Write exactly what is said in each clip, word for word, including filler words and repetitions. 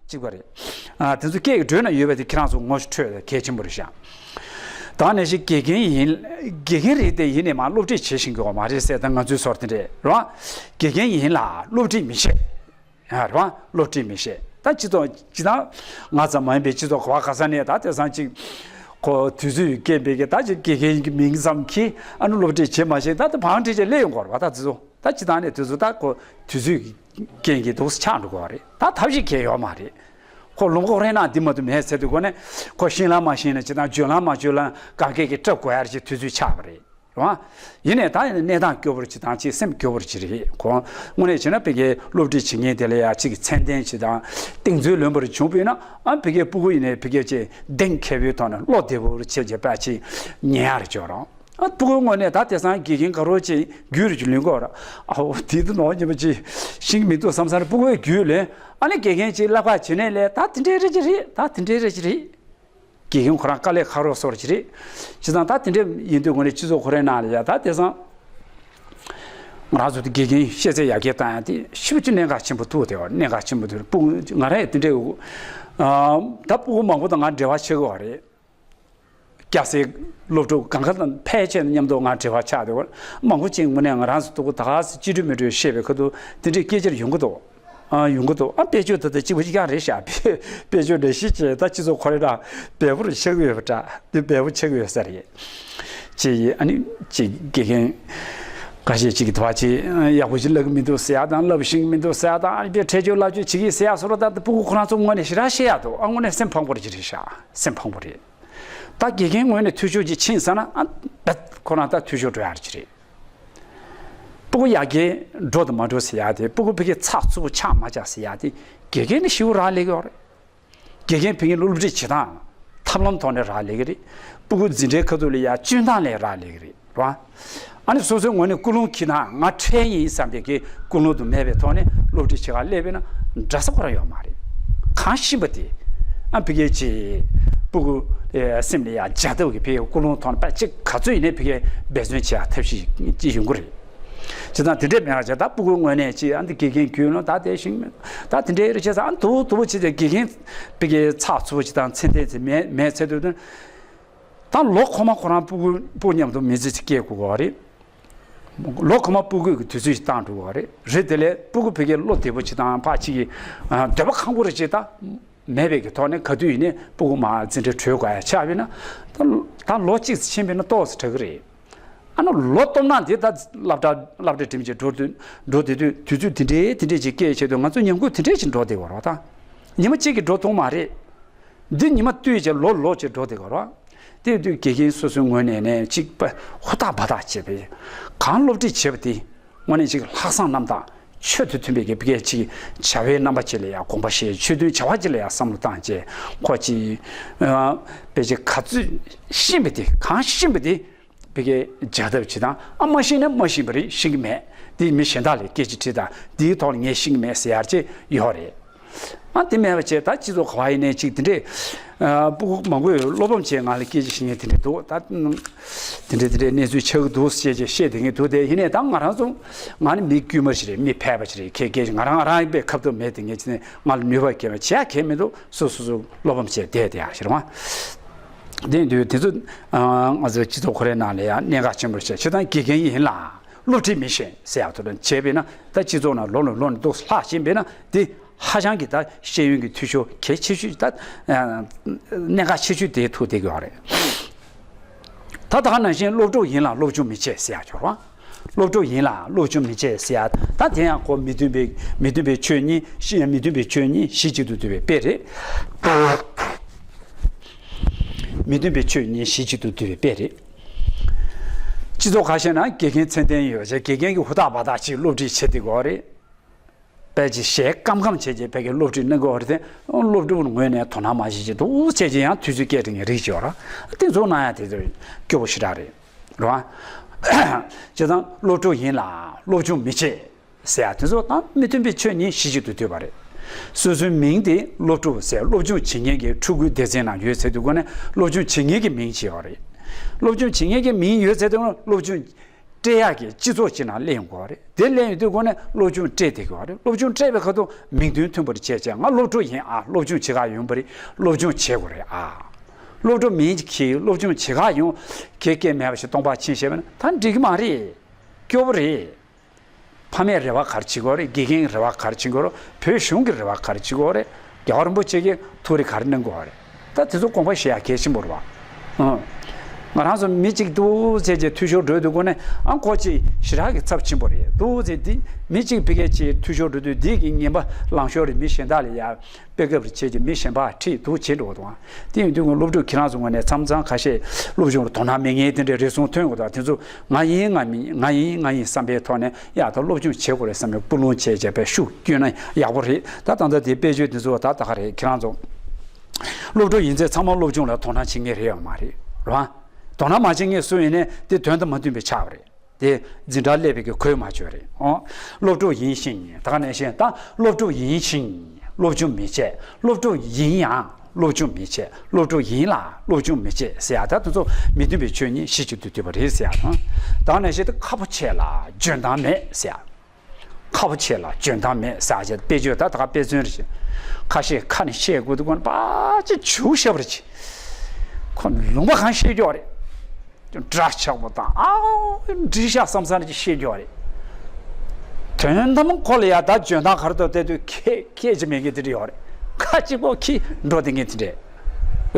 གཅིག་པ་རེད། ཨ། དེ་ཚོ་སྐད་ཀྱི་འགྲོས་ན་ཡོད་པ་དེ་ཁྱེད་རང་ཚོ་ངོ་འཕྲོད་གལ་ཆེན་པོ་རེད་ཤག་ད་ནས་ཤིག་དགེ་རྒན་ཡིན། དགེ་རྒན་རེད་དེ་ཡིན་ནས་མ་སློབ་ཁྲིད་བྱེད་བཞིན་གི་ཡོད་མ་རེད་ཟེར། ད་ང་ཚོའི་ཟུར་དེ་འདྲས་རེད་བ། དགེ་རྒན་ཡིན་ལ་སློབ་ཁྲིད་མི་ཤེས། ཨ། རེད་བ། སློབ་ཁྲིད་མི་ཤེས། ད་སྤྱི་ཚོགས་སྤྱི་བཏང་ང་ཙམ་མ་ཡིན་པའི་སྤྱི་ཚོགས་ག་བ་ག་ས་ནས་ད་དེང་སང་ཅིག་ཁོ་དུས་ཚོད་རྐྱེན་པས་ཀྱི་ད་ཅིག་དགེ་རྒན་གྱི་མིང་ཙམ་གྱིས་ཨ་ནི་སློབ་ཁྲིད་བྱེད་མ་ཤེས། ད་དེ་བང་ཁྲིད་བྱས་སླེབས་ཡོང་གི་ཡོད་རེད་བ། ད་དེ་ཚོ་ད་སྤྱི་བཏང་ནས་དེ་ཚོ་ད་ཁོ་དུས་ཚོད་ཀྱི་རྐྱེན་གྱིས་འདུག་སེ་ཆགས་འགྲོ་གི་ཡོད་རེད། ད་ཐབས་ཤེས་གང་ཡོད་མ་རེད། ཁོ་ལུང་ཁོག་རེ་ན་འདི་མ་གཏོགས་མེད་ཟེར་དུས་གོ་ནས་ཁོ་ཤེས་ལ་མ་ཤེས་ན་ཅི་དང་བརྗོད་ལ་མ་བརྗོད་ལ་ག་གེ་གེ་སྐྲབ་དགོས་ཡ་རེད་ཅེས་དུས་ཚོད་ཆགས་པ་རེད། རེད་བ། ཡིན་ནས་ད་ཡིན་ན་གནས་སྟངས་སྐྱོ་བོར་ཅི་དང་ཅི་སེམས་སྐྱོ་བོར་ཅི་རེད། ཁོ་དངོས་གནས་བྱས་ན་ཕ་གིའི་སློབ་ཁྲིད་བྱེད་མཁན་དེ་ལ་ཡ་གཅིག་གི་མཚན་ལྡན་ཅི་དང་གདེང་ཚོད་ལོན་པར་བྱུང་བས་ན། ཨ། ཕ་གིའི་སྤུ་གུ་ཡིན་ནས་ཕ་གིའི་ཅི་གདེང་མཁས་པོའི་ཐོག་ནས་བློ་བདེ་བོར་བྱས་ཀྱི་པ་ཅི་ཉན་ཡ་རེད་ཅོ་རང་། ཨ། སྤུ་གུའི་ངོས་ནས་ད་དེང་སང་དགེ་རྒན་དགའ་རོགས་ཅིག་རྒྱུད་རུ་ཅིག་ལོན་གོ་ར། ཨའོ་དེ་དུ་ནོར་ཉེས་པ་ཅིག་ཤིང་མི་འདུག་བསམ་ས་ནས་སྤུ་གུའི་རྒྱུད་ལོན། ཨ་ནི་དགེ་རྒན་ཅིག་བསླབ་པ་བྱེད་ནས་ལས་ད་དེ་འདྲའི་རེ་ཅིག་རེད། ད་དེ་འདྲའི་རེ་ཅིག་རེད། དགེ་རྒན་ཁོ་རང་དཀའ་ལས་ཁག་རོགས་སོར་ཅིག་རེད། བྱས་ཙང་ད་དེ་འདྲའི་ཡིན་དུས་ངོས་ནས་སྤྱི་ཚོགས་ཁོ་རའི་ནང་ལ་ཡ་ད་དེང་སང་ང་རང་ཚོ་དེ་དགེ་རྒན་ཤེས་ཚད་ཡར་རྒྱས་བཏང་ཡ་དེ་ཞེ་པོ་ཅིག་གནད་འགག་ཆེན་པོ་འདུག་དེ་བ་གནད་འགག་ཆེན་པོ་འདུག་སྤུ་གུ་ང་རང་ཡང་དེ་འདྲའི་ད་སྤུ་གུ་མང་པོ་དང་ང་འབྲེལ་བ་བྱེད་དགོས་པ་རེད། སྐྱ་སེར་སློབ་ཕྲུག་གང་ག་དང་ཕལ་ཆེར་མཉམ་དུ་ང་འབྲེལ་བ་ཆགས་ཏེ། མང་པོ་ཅིག་ངོས་ནས་ང་རང་ཚོ་ལྟ་བུ་ད་ག་སེ་གཅིག་སྒྲིལ་མི་སྒྲིལ་བཤད་པའི་ཁ་ཐུག་དེ་འདྲའི་སྐད་ཆ་ཡོང་གི་འདུག་ཨ། ཡོང་གི་འདུག་ཨ། དཔེ་བརྗོད་ད་ལྟ་གཅིག་པ་གཅིག་རྐྱང་རེད་ཤག་དཔེ་བརྗོད་འགྲེལ་བཤད་བྱས་ད་སྤྱི་ཚོགས་ཁོ་རེ་རང་འབེལ་པོར་ཆགས་ཀྱི་ཡོད་པ་འདྲ། འདི་འབེལ་པོ་ཆགས་ཀྱི་ཡོད་ས་རེད། ཅེས་ཡིན། ཨ་ནི་ཅིག་དགེ་རྒན་འགའ་ཤས་ཅིག་གིས་དེ་བ་ཅིག་ཡག་པོ་ཅིག་བསླབ་ཀྱི་མི་འདུག་ཟེར་ཡ་དང་། བསླབ་ཤེས་ཀྱི་མི་འདུག་ཟེར་ཡ་དང་། ཨ་ནི་དཔེ་ཁྲེལ་ཆོད་བསླབ་བྱ་བྱེད་ཀྱི་ཟེར་ཡ་སོགས་ལ་ད་ལྟ་སྤུ་གུ་ཁོ་རང་ཚོ་ངོས་ནས་ཞེ་དྲག་བཤད་ཡ་འདུག་ཨ། དངོས་གནས་སེམས་ཕངས་པོ་ཅིག་རེད་ཤག་སེམས་ཕངས་པོ་རེད། ད་དགེ་རྒན་ངོས་ནས་འཐུས་ཤོར་ཅིག་ཕྱིན་ཙང་ན། ཨ། བེད་ཁོ་རང་ད་འཐུས་ཤོར་འགྲོ་ཡ་ཅིག་རེད། སྤུ་གུ་ཡར་རྒྱས་འགྲོ་དང་མ་འགྲོ་ཟེར་ཡ་དེ། སྤུ་གུ་ཕ་གི་ཚགས་ཚུད་པོ་ཆགས་མ་ཆགས་ཟེར་ཡ་དེ་དགེ་རྒན་ནས་ཞེ་པོ་རག་ལས་ཀྱི་ཡོད་རེད། དགེ་རྒན་ཕ་གི་སློབ་ཁྲིད་བྱེད་སྟངས་ཐབས་ལམ་ཐོག་ནས་རག་ལས་ཀྱི་རེད། སྤུ་གུ་འཛིན་གྲྭའི་ཁ་ཐུག་ལ་ཡ་སྤྱོད་སྟངས་ལ་རག་ལས་ཀྱི་རེད། རེད་བ། ཨ་ནི་སོ་སོའི་ངོས་ནས་ཀུན་སློང་འཁྱེར་ན་ང་ཁྲེལ་ཡིན་བསམ་པའི་གི་ཀུན་སློང་དུ་མེད་པའི་ཐོག་ནས་སློབ་ཁྲིད་བྱེད་ག་སླེབས་པས་ན་འདྲ་ས་ཁོ་རང་ཡོད་མ་རེད། གང་ཤེས་པ་དེ། ཨ། ཕ་གི་ཅིག་སྤུ་གུ་ཨེ་སེམས་ལ་ཡ་འཇགས་ཐབས་ཀྱི་ཕ་གི་ཀུན་སློང་ཐོག་ནས་པ་ཅིག་ག་ཚོད་ཡིན་ནའི་ཕ་གི་འབད་བརྩོན་བྱེད་ཡ་ཐབས་ཤེས་ཅིག་ཡོང་གི་རེད། བྱས་ཙང་དེ་འདྲས་མེད་པ་བྱས། ད་སྤུ་གུའི་ངོས་ནས་ཅིག་ཨ་འདི་དགེ་རྒན་རྒྱུས་ལོན་ད་དེ་ཤེས་མེད། ད་དེ་འདྲས་རེད་བྱས་ཙང་། ཨ། དུ་དུ་བོ་བྱས་ཏེ་དགེ་རྒན་ཕ་གི་ཚགས་ཚུད་པོ་ཅིག་དང་མཚན་ལྡན་ཅིག་མེད་མེད་ཚེ་དུས་དུས། ད་ལོ་གོང་མ་ཁོ་རང་སྤུ་གུ་སྤུ་གུ་མཉམ་དུ་མི་ཚེ་ཅིག་སྐྱེལ་དགོས་པ་རེད། ལོ་གོང་མ་སྤུ་གུ་གི་དུས་ཚོད་ཅིག་བཏང་འགྲོ་དགོས་པ་རེད། རེད། དེ་ལས་སྤུ་གུ་ཕ་གི་བློ་བདེ་པོ་ཅིག་དང་ཕར་ཅིག་གི་ཨ་འདོད་པ་ཁེངས་པོ་རེ་ཅིག་ད་མེད་པའི་གི་ཐོག་ནས་ག་དུས་ཡིན་ནའི་སྤུ་གུ་མར་འཛིན་གྲྭ་གྲོལ་དགོས་ཡ་ཆགས་པས་ན། ད་ད་ལོ་གཅིག་ཙམ་ཕྱིན་པས་ན་ཏོག་ཙམ་དྲག་གི་རེད། ཨ་ནི་ལོ་སྟོང་ན་འདི་ད་སློབ་གྲྭ་སློབ་གྲྭ་འགྲིམ་བྱས་འགྲོ་དུས་འགྲོ་བསྡད་དུས་དུས་ཚོད་འདི་འདྲའི་འདི་འདྲའི་ཅིག་སྐྱེལ་བྱས་དུས་ང་ཚོ་ཉམས་རྒུད་འདི་འདྲའི་ཅིག་འགྲོ་བསྡད་པ་རེད་བ། ད་ཉི་མ་གཅིག་གིས་འགྲོ་ཐུབ་མ་རེད། འདི་ཉི་མ་ལྟོས་བྱས་ལོ་ལོ་ཅིག་འགྲོ་བསྡད་པ་རེད་བ། དེ་དུས་དགེ་རྒན་སོ་སོའི་ངོས་ནས་ནས་ཅིག་པ་ཧུར་ཐག་འབད་ཐག་བྱས་པས་གང་སློབ་ཁྲིད་བྱས་པ་དེ་དངོས་གནས་ཅིག་ལྷག་བསམ་རྣམ་དག་ཆོས་དང་མཐུན་པའི་གི་ཕ་གི་ཅིག་བྱ་བའི་རྣམ་པ་ཅིག་ལ་ཡང་དགོངས་པ་བཞེས། ཆོས་དོན་བྱ་བ་ཅིག་ལ་ཡང་བསམ་བློ་བཏང་བྱས་ཁོ་ཅིག་ཨ་དཔེ་ཅིག་ག་ཚོད་ཤེས་པ་དེ། གང་ཤེས་པ་དེ་ཕ་གིའི་སྦྱང་ཐབས་བྱེད་སྟངས། ཨ། མ་ཤེས་ན་མ་ཤེས་པ་རེད། ཤེས་ཀྱི་མེད། དེ་མི་གཞན་དག་ལ་སྐད་ཆ་དྲིས་དང་། དེའི་ཐོག་ལ་ངས་ཤེས་ཀྱི་མེད་ཟེར་ཡ་ཅིག་ཡོད་རེད། ཨ། དེ་མེད་པ་བྱས། ད་སྤྱི་ཚོགས་ག་བ་ཡིན་ནའི་ཅིག་དེ་འདྲས། ཨ། སྤུ་གུ་མང་པོས་བློ་ཕམ་བྱས་ང་ལ་སྐད་ཆ་བཤད་མཁན་དེ་འདྲས་འདུག་ད་དེ་འདྲས་དེ་འདྲས་གནས་ཚུལ་ཆགས་ཀྱི་འདུག་ཅེས་ཅིག་བཤད་བསྡད་མཁན་འདུག་དེ་ཡིན་ནའི་ད་ང་རང་ཚོ། ང་ནི་མི་དཀྱུས་མ་ཞིག་རེད། མི་ཕལ་པ་ཞིག་རེད། ཁྱེད་ཁྱེད་ང་རང་ང་རང་ཡིན་པས་ཁ་ཐུག་མེད་དེ་ངས་ཅི་ནས་ང་ལ་ནུས་པ་སྐྱེ་བ་བྱེད་ཡ་གང་ཡང་མི་འདུག་སོ་སོ་སོ་བློ་ཕམ་བྱས་བསྡད་བསྡད་ཡ་ཞིག་རེད་བ། དེ་ཡིན་དུས་དེ་ཚོ་ང་ཚོའི་སྤྱི་ཚོགས་ཁོ་རའི་ནང་ལ་ཡང་གནད་འགག་ཆེན་པོ་རེད་བཤད། ཁྱེད་རང་དགེ་རྒན་ཡིན་ལ་སློབ་ཁྲིད་མི་ཤེས་ཟེར་ཡག་ཐོག་ལ་བྱས་པས་ན། ད་སྤྱི་ཚོགས་ནང་ལོ་ནས་ལོ་ནས་ཏོག་ཙམ་ལྷག་ཕྱིན་པས་ན། དེ་ཧ་ཅང་གི་ད་ཤེས་ཡོན་གྱི་འཐུས་ཤོར་གལ་ཆེ་ཤོས། ད་གནད་འགག་ཆེ་ཤོས་དེ་ཐུག་བསྡད་ཀྱི་ཡོད་རེད། ད་ད་ག་ནང་བཞིན་སློབ་ཕྲུག་ཡིན་ལ་སློབ་སྦྱོང་མི་བྱེད་ཟེར་ཡག་ཡོད་རེད་བ། སློབ་ཕྲུག་ཡིན་ལ་སློབ་སྦྱོང་མི་བྱེད་ཟེར་ཡག་ད་དེ་ཡང་ཁོ་མི་མཐུན་པའི་མི་མཐུན་པའི་ཆོས་གཉིས། གཞི་མི་མཐུན་པའི་ཆོས་གཉིས་གཞི་གཅིག་ཏུ་འདུས་པའི་དཔེ་རེད། མི་མཐུན་པའི་ཆོས་གཉིས་གཞི་གཅིག་ཏུ་འདུས་པའི་དཔེ་རེད། སྤྱི་ཚོགས་ཁ་ཤས་ན་དགེ་རྒན་མཚན་ལྡན་ཡོད་ཅེས་དགེ་རྒན་གྱིས་ཧུར་ཐག་འབད་ཐག་ཅིག་སློབ་ཁྲིད་བྱེད་བསྡད་ཀྱི་ཡོད་རེད། དཔེ་ཅིག་ཞལ་སྐམ་སྐམ་བྱས་རྗེས་ཕ་གིར་སློབ་ཁྲིད་གནང་གི་ཡོད་རེད་དེ། སློབ་ཕྲུག་ངོས་ནས་དོ་སྣང་མ་བྱེད་ཅིག་འདུག་བྱས་རྗེས་ཡང་དུས་ཚོད་སྐྱེལ་དེ་ངས་རིག་བྱས་ཡོད་ར། དེ་ཚོ་གནང་ཡ་དེ་ཚོ་སྐྱོ་པོ་ཞེ་དྲག་རེད། རེད་བ། བྱས་ཙང་སློབ་ཕྲུག་ཡིན་ལ་སློབ་སྦྱོང་མི་བྱེད་ཟེར་ཡ་དེ་ཚོ་དང་མི་མཐུན་པའི་ཆོས་གཉིས་གཞི་གཅིག་ཏུ་འདུས་པ་རེད། སོ་སོའི་མིང་དེ་སློབ་ཕྲུག་ཟེར། སློབ་སྦྱོང་བྱེད་མཁན་གྱི་ཕྲུ་གུའི་སྡེ་ཚན་ནང་ཡོད་ཚེ་དུས་གོ་ནས་སློབ་སྦྱོང་བྱེད་མཁན་གྱི་མིང་ཅིག་ཡོད་རེད། སློབ་སྦྱོང་བྱེད་མཁན་གྱི་མིང་ཡོད་ཚེ་དུས་གོ་ནས་སློབ་སྦྱོང་ སྤྲད་ཡག་གི་སྤྱི་ཚོགས་ཅིག་ནང་སླེབས་ཡོང་གི་ཡོད་རེད། དེ་སླེབས་ཡོང་དུས་སྒོ་ནས་སློབ་སྦྱོང་སྤྲད་བསྡད་ཀྱི་ཡོད་རེད། སློབ་སྦྱོང་སྤྲད་པའི་ཁ་ཐུག་མིང་དོན་མཐུན་པར་བྱས་བྱས་ང་སློབ་ཕྲུག་ཡིན་ཨ། སློབ་སྦྱོང་བྱེད་ག་ཡོང་པ་རེད། སློབ་སྦྱོང་བྱེད་དགོས་རེད་ཨ། སློབ་ཕྲུག་མིང་གཅིག་གིས་སློབ་སྦྱོང་བྱེད་ག་ཡོང་། ཁེ་སྐད་མེད་པ་ཞིག་སྟོང་པ་ཕྱིན་བྱས་པ་ན་ད་འགྲིག་གི་མ་རེད། སྐྱོ་པོ་རེད། ཕ་མས་རེ་བ་ག་རེ་བྱེད་ཀྱི་ཡོད་རེད། དགེ་རྒན་རེ་བ་ག་རེ་བྱེད་ཀྱི་ཡོད་རེད། བོད་གཞུང་གིས་རེ་བ་ག་རེ་བྱེད་ཀྱི་ཡོད་རེད། རྒྱལ་བ་རིན་པོ་ཆེ་གིས་ཐུགས་རེ་ག་རེ་གནང་གི་ཡོད་རེད། ད་དེ་ཚོ་དགོངས་པ་བཞེས་ཡག་གལ་ཆེན་པོ་རེད་བ། ཨང་། ང་རང་ཚོ་མི་གཅིག་འདུག་ཟེར་བྱས་འཐུས་ཤོར་འགྲོ་དུས་སྒོ་ནས་ཨང་ཁོ་ཅིག་ཞེ་དྲག་གི་ཚབས་ཆེན་པོ་རེད་འདུག་ཟེར། འདི་མི་གཅིག་ཕ་གི་ཅིག་འཐུས་ཤོར་འགྲོ་དུས་འདི་གི་ངན་པ་ལངས་ཤོར་རེད། མི་གཞན་དག་ལ་ཡ་དཔེ་སྐབས་རེ་བྱས་ཀྱི་མི་གཞན་པ་ཁྲིད་འདུག་བྱེད་འགྲོ་བ་དང་། དེ་ཡིན་དུས་ང་སློབ་ཕྲུག་ཁྱེད་རང་ཚོ་ངོས་ནས་མཚམས་མཚམས་ཁ་ཤས་སློབ་སྦྱོང་ལ་དོ་སྣང་མེད་མཁན་དེ་འདྲའི་རེ་ཟུང་ཐོན་དགོས། ད་དེ་ཚོ་ང་ཡིན་ང་མིན་ང་ཡིན་ང་ཡིན་བསམ་པའི་ཐོག་ནས་ཡ་ད་སློབ་སྦྱོང་བྱེད་དགོས་རེད་བསམ་པའི་ཀུན་སློང་བྱས་བྱས་པའི་ཤུགས་བསྐྱོན་ན་ཡག་པོ་རེད། ད་ད་ལྟ་དེ་དཔེ་བརྗོད་དེ་ཚོ་ད་ད་ག་རེད། ཁྱེད་རང་ཚོ་སློབ་ཕྲུག་ཡིན་ཚད་ཚང་མ་སློབ་སྦྱོང་ལ་དོ་སྣང་བྱེད་མཁན་རེད་ཡོད་མ་རེད་རེད་བ། དོ་སྣང་མ་བྱེད་མཁན་སུ་ཡིན་ནའི་དེ་དོན་དང་མ་མཐུན་པའི་ཆགས་པ་རེད། དེ་འཛིན་གྲྭར་སླེབས་པའི་གི་གོ་མ་ཆོད་རེད། ཨོ། སློབ་ཕྲུག་ཡིན་ཞིང་། ད་ག་ནང་བཞིན་ད་སློབ་ཕྲུག་ཡིན་ཞིང་སློབ་སྦྱོང་མི་བྱེད། སློབ་ཕྲུག་ཡིན་ཡང་སློབ་སྦྱོང་མི་བྱེད། སློབ་ཕྲུག་ཡིན་ལ་སློབ་སྦྱོང་མི་བྱེད་ཟེར་ཡ། ད་དེ་ཚོ་མི་མཐུན་པའི་ཆོས་ཉིད་གཞི་གཅིག་ཏུ་འདུས་པ་རེད་ཟེར་ཡ་དང་། ད་ག་ནང་བཞིན་ད་ཁ་ཕོ་ཆེ་ལ་འཇོན་ཐང་མེད་ཟེར་ཡ། ཁ་ཕོ་ཆེ་ལ་འཇོན་ཐང་མེད་ཟེར་བྱས་དཔེ་བརྗོད་ད་ད་ག་དཔེ་མཚོན་རེད། ཁ་ཤས་ཁ་ནས་བཤད་དགོས་འདུག་གོ་ནས་པ་ཅིག་བྱུག་བཤད་པ་རེད། ཁོ་ལུང་པ་གང་བཤད་རྒྱུ་རེད། འདྲ་ཆགས་པོ་དང་ཨའོ་འདྲི་ཤག་བསམ་བསམ་ཅིག་བཤད་རྒྱུ་རེད། དོན་དམ་ཁོ་ལ་ཡ་ད་འཇོན་ཐང་ག་རེ་འདུག་བལྟས་དུས་ཁེ་ཁེ་ཅིག་མེད་མཁན་དེ་འདྲ་ཡོད་རེད། ཁ་གཅིག་པོ་ཁྱི་འགྲོ་བསྡད་མཁན་དེ་འདྲ་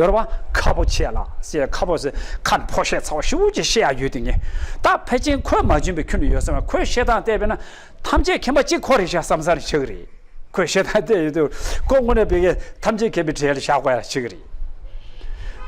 ཡོད་རེད་བ། ཁ་ཕོ་ཆེ་ལ་ཟེར། ཁ་ཕོ་ཟེར་ཁ་ཕོ་བཤད་ཚ་བ་ཞེ་པོ་ཅིག་བཤད་ཡ་ཡོད་དེ་ངས་ད་ཕལ་ཆེར་ཁོས་མ་འཇོན་པའི་ཁྱོན་ནས་ཡོད་བསམ་པ། ཁོས་བཤད་སྟངས་བལྟས་པས་ན་ཐམས་ཅད་མཁྱེན་པ་གཅིག་ཁོ་རེད་ཤག་བསམ་བསམ་ཆགས་ཀྱི་རེད། ཁོས་བཤད་སྟངས་བལྟས་ཡོད་དུས་ཁོ་དངོས་གནས་བོད་སྐད་ཐམས་ཅད་མཁྱེན་པའི་གྲས་ལ་བཞག་དགོས་ཡ་ཆགས་ཀྱི་རེད།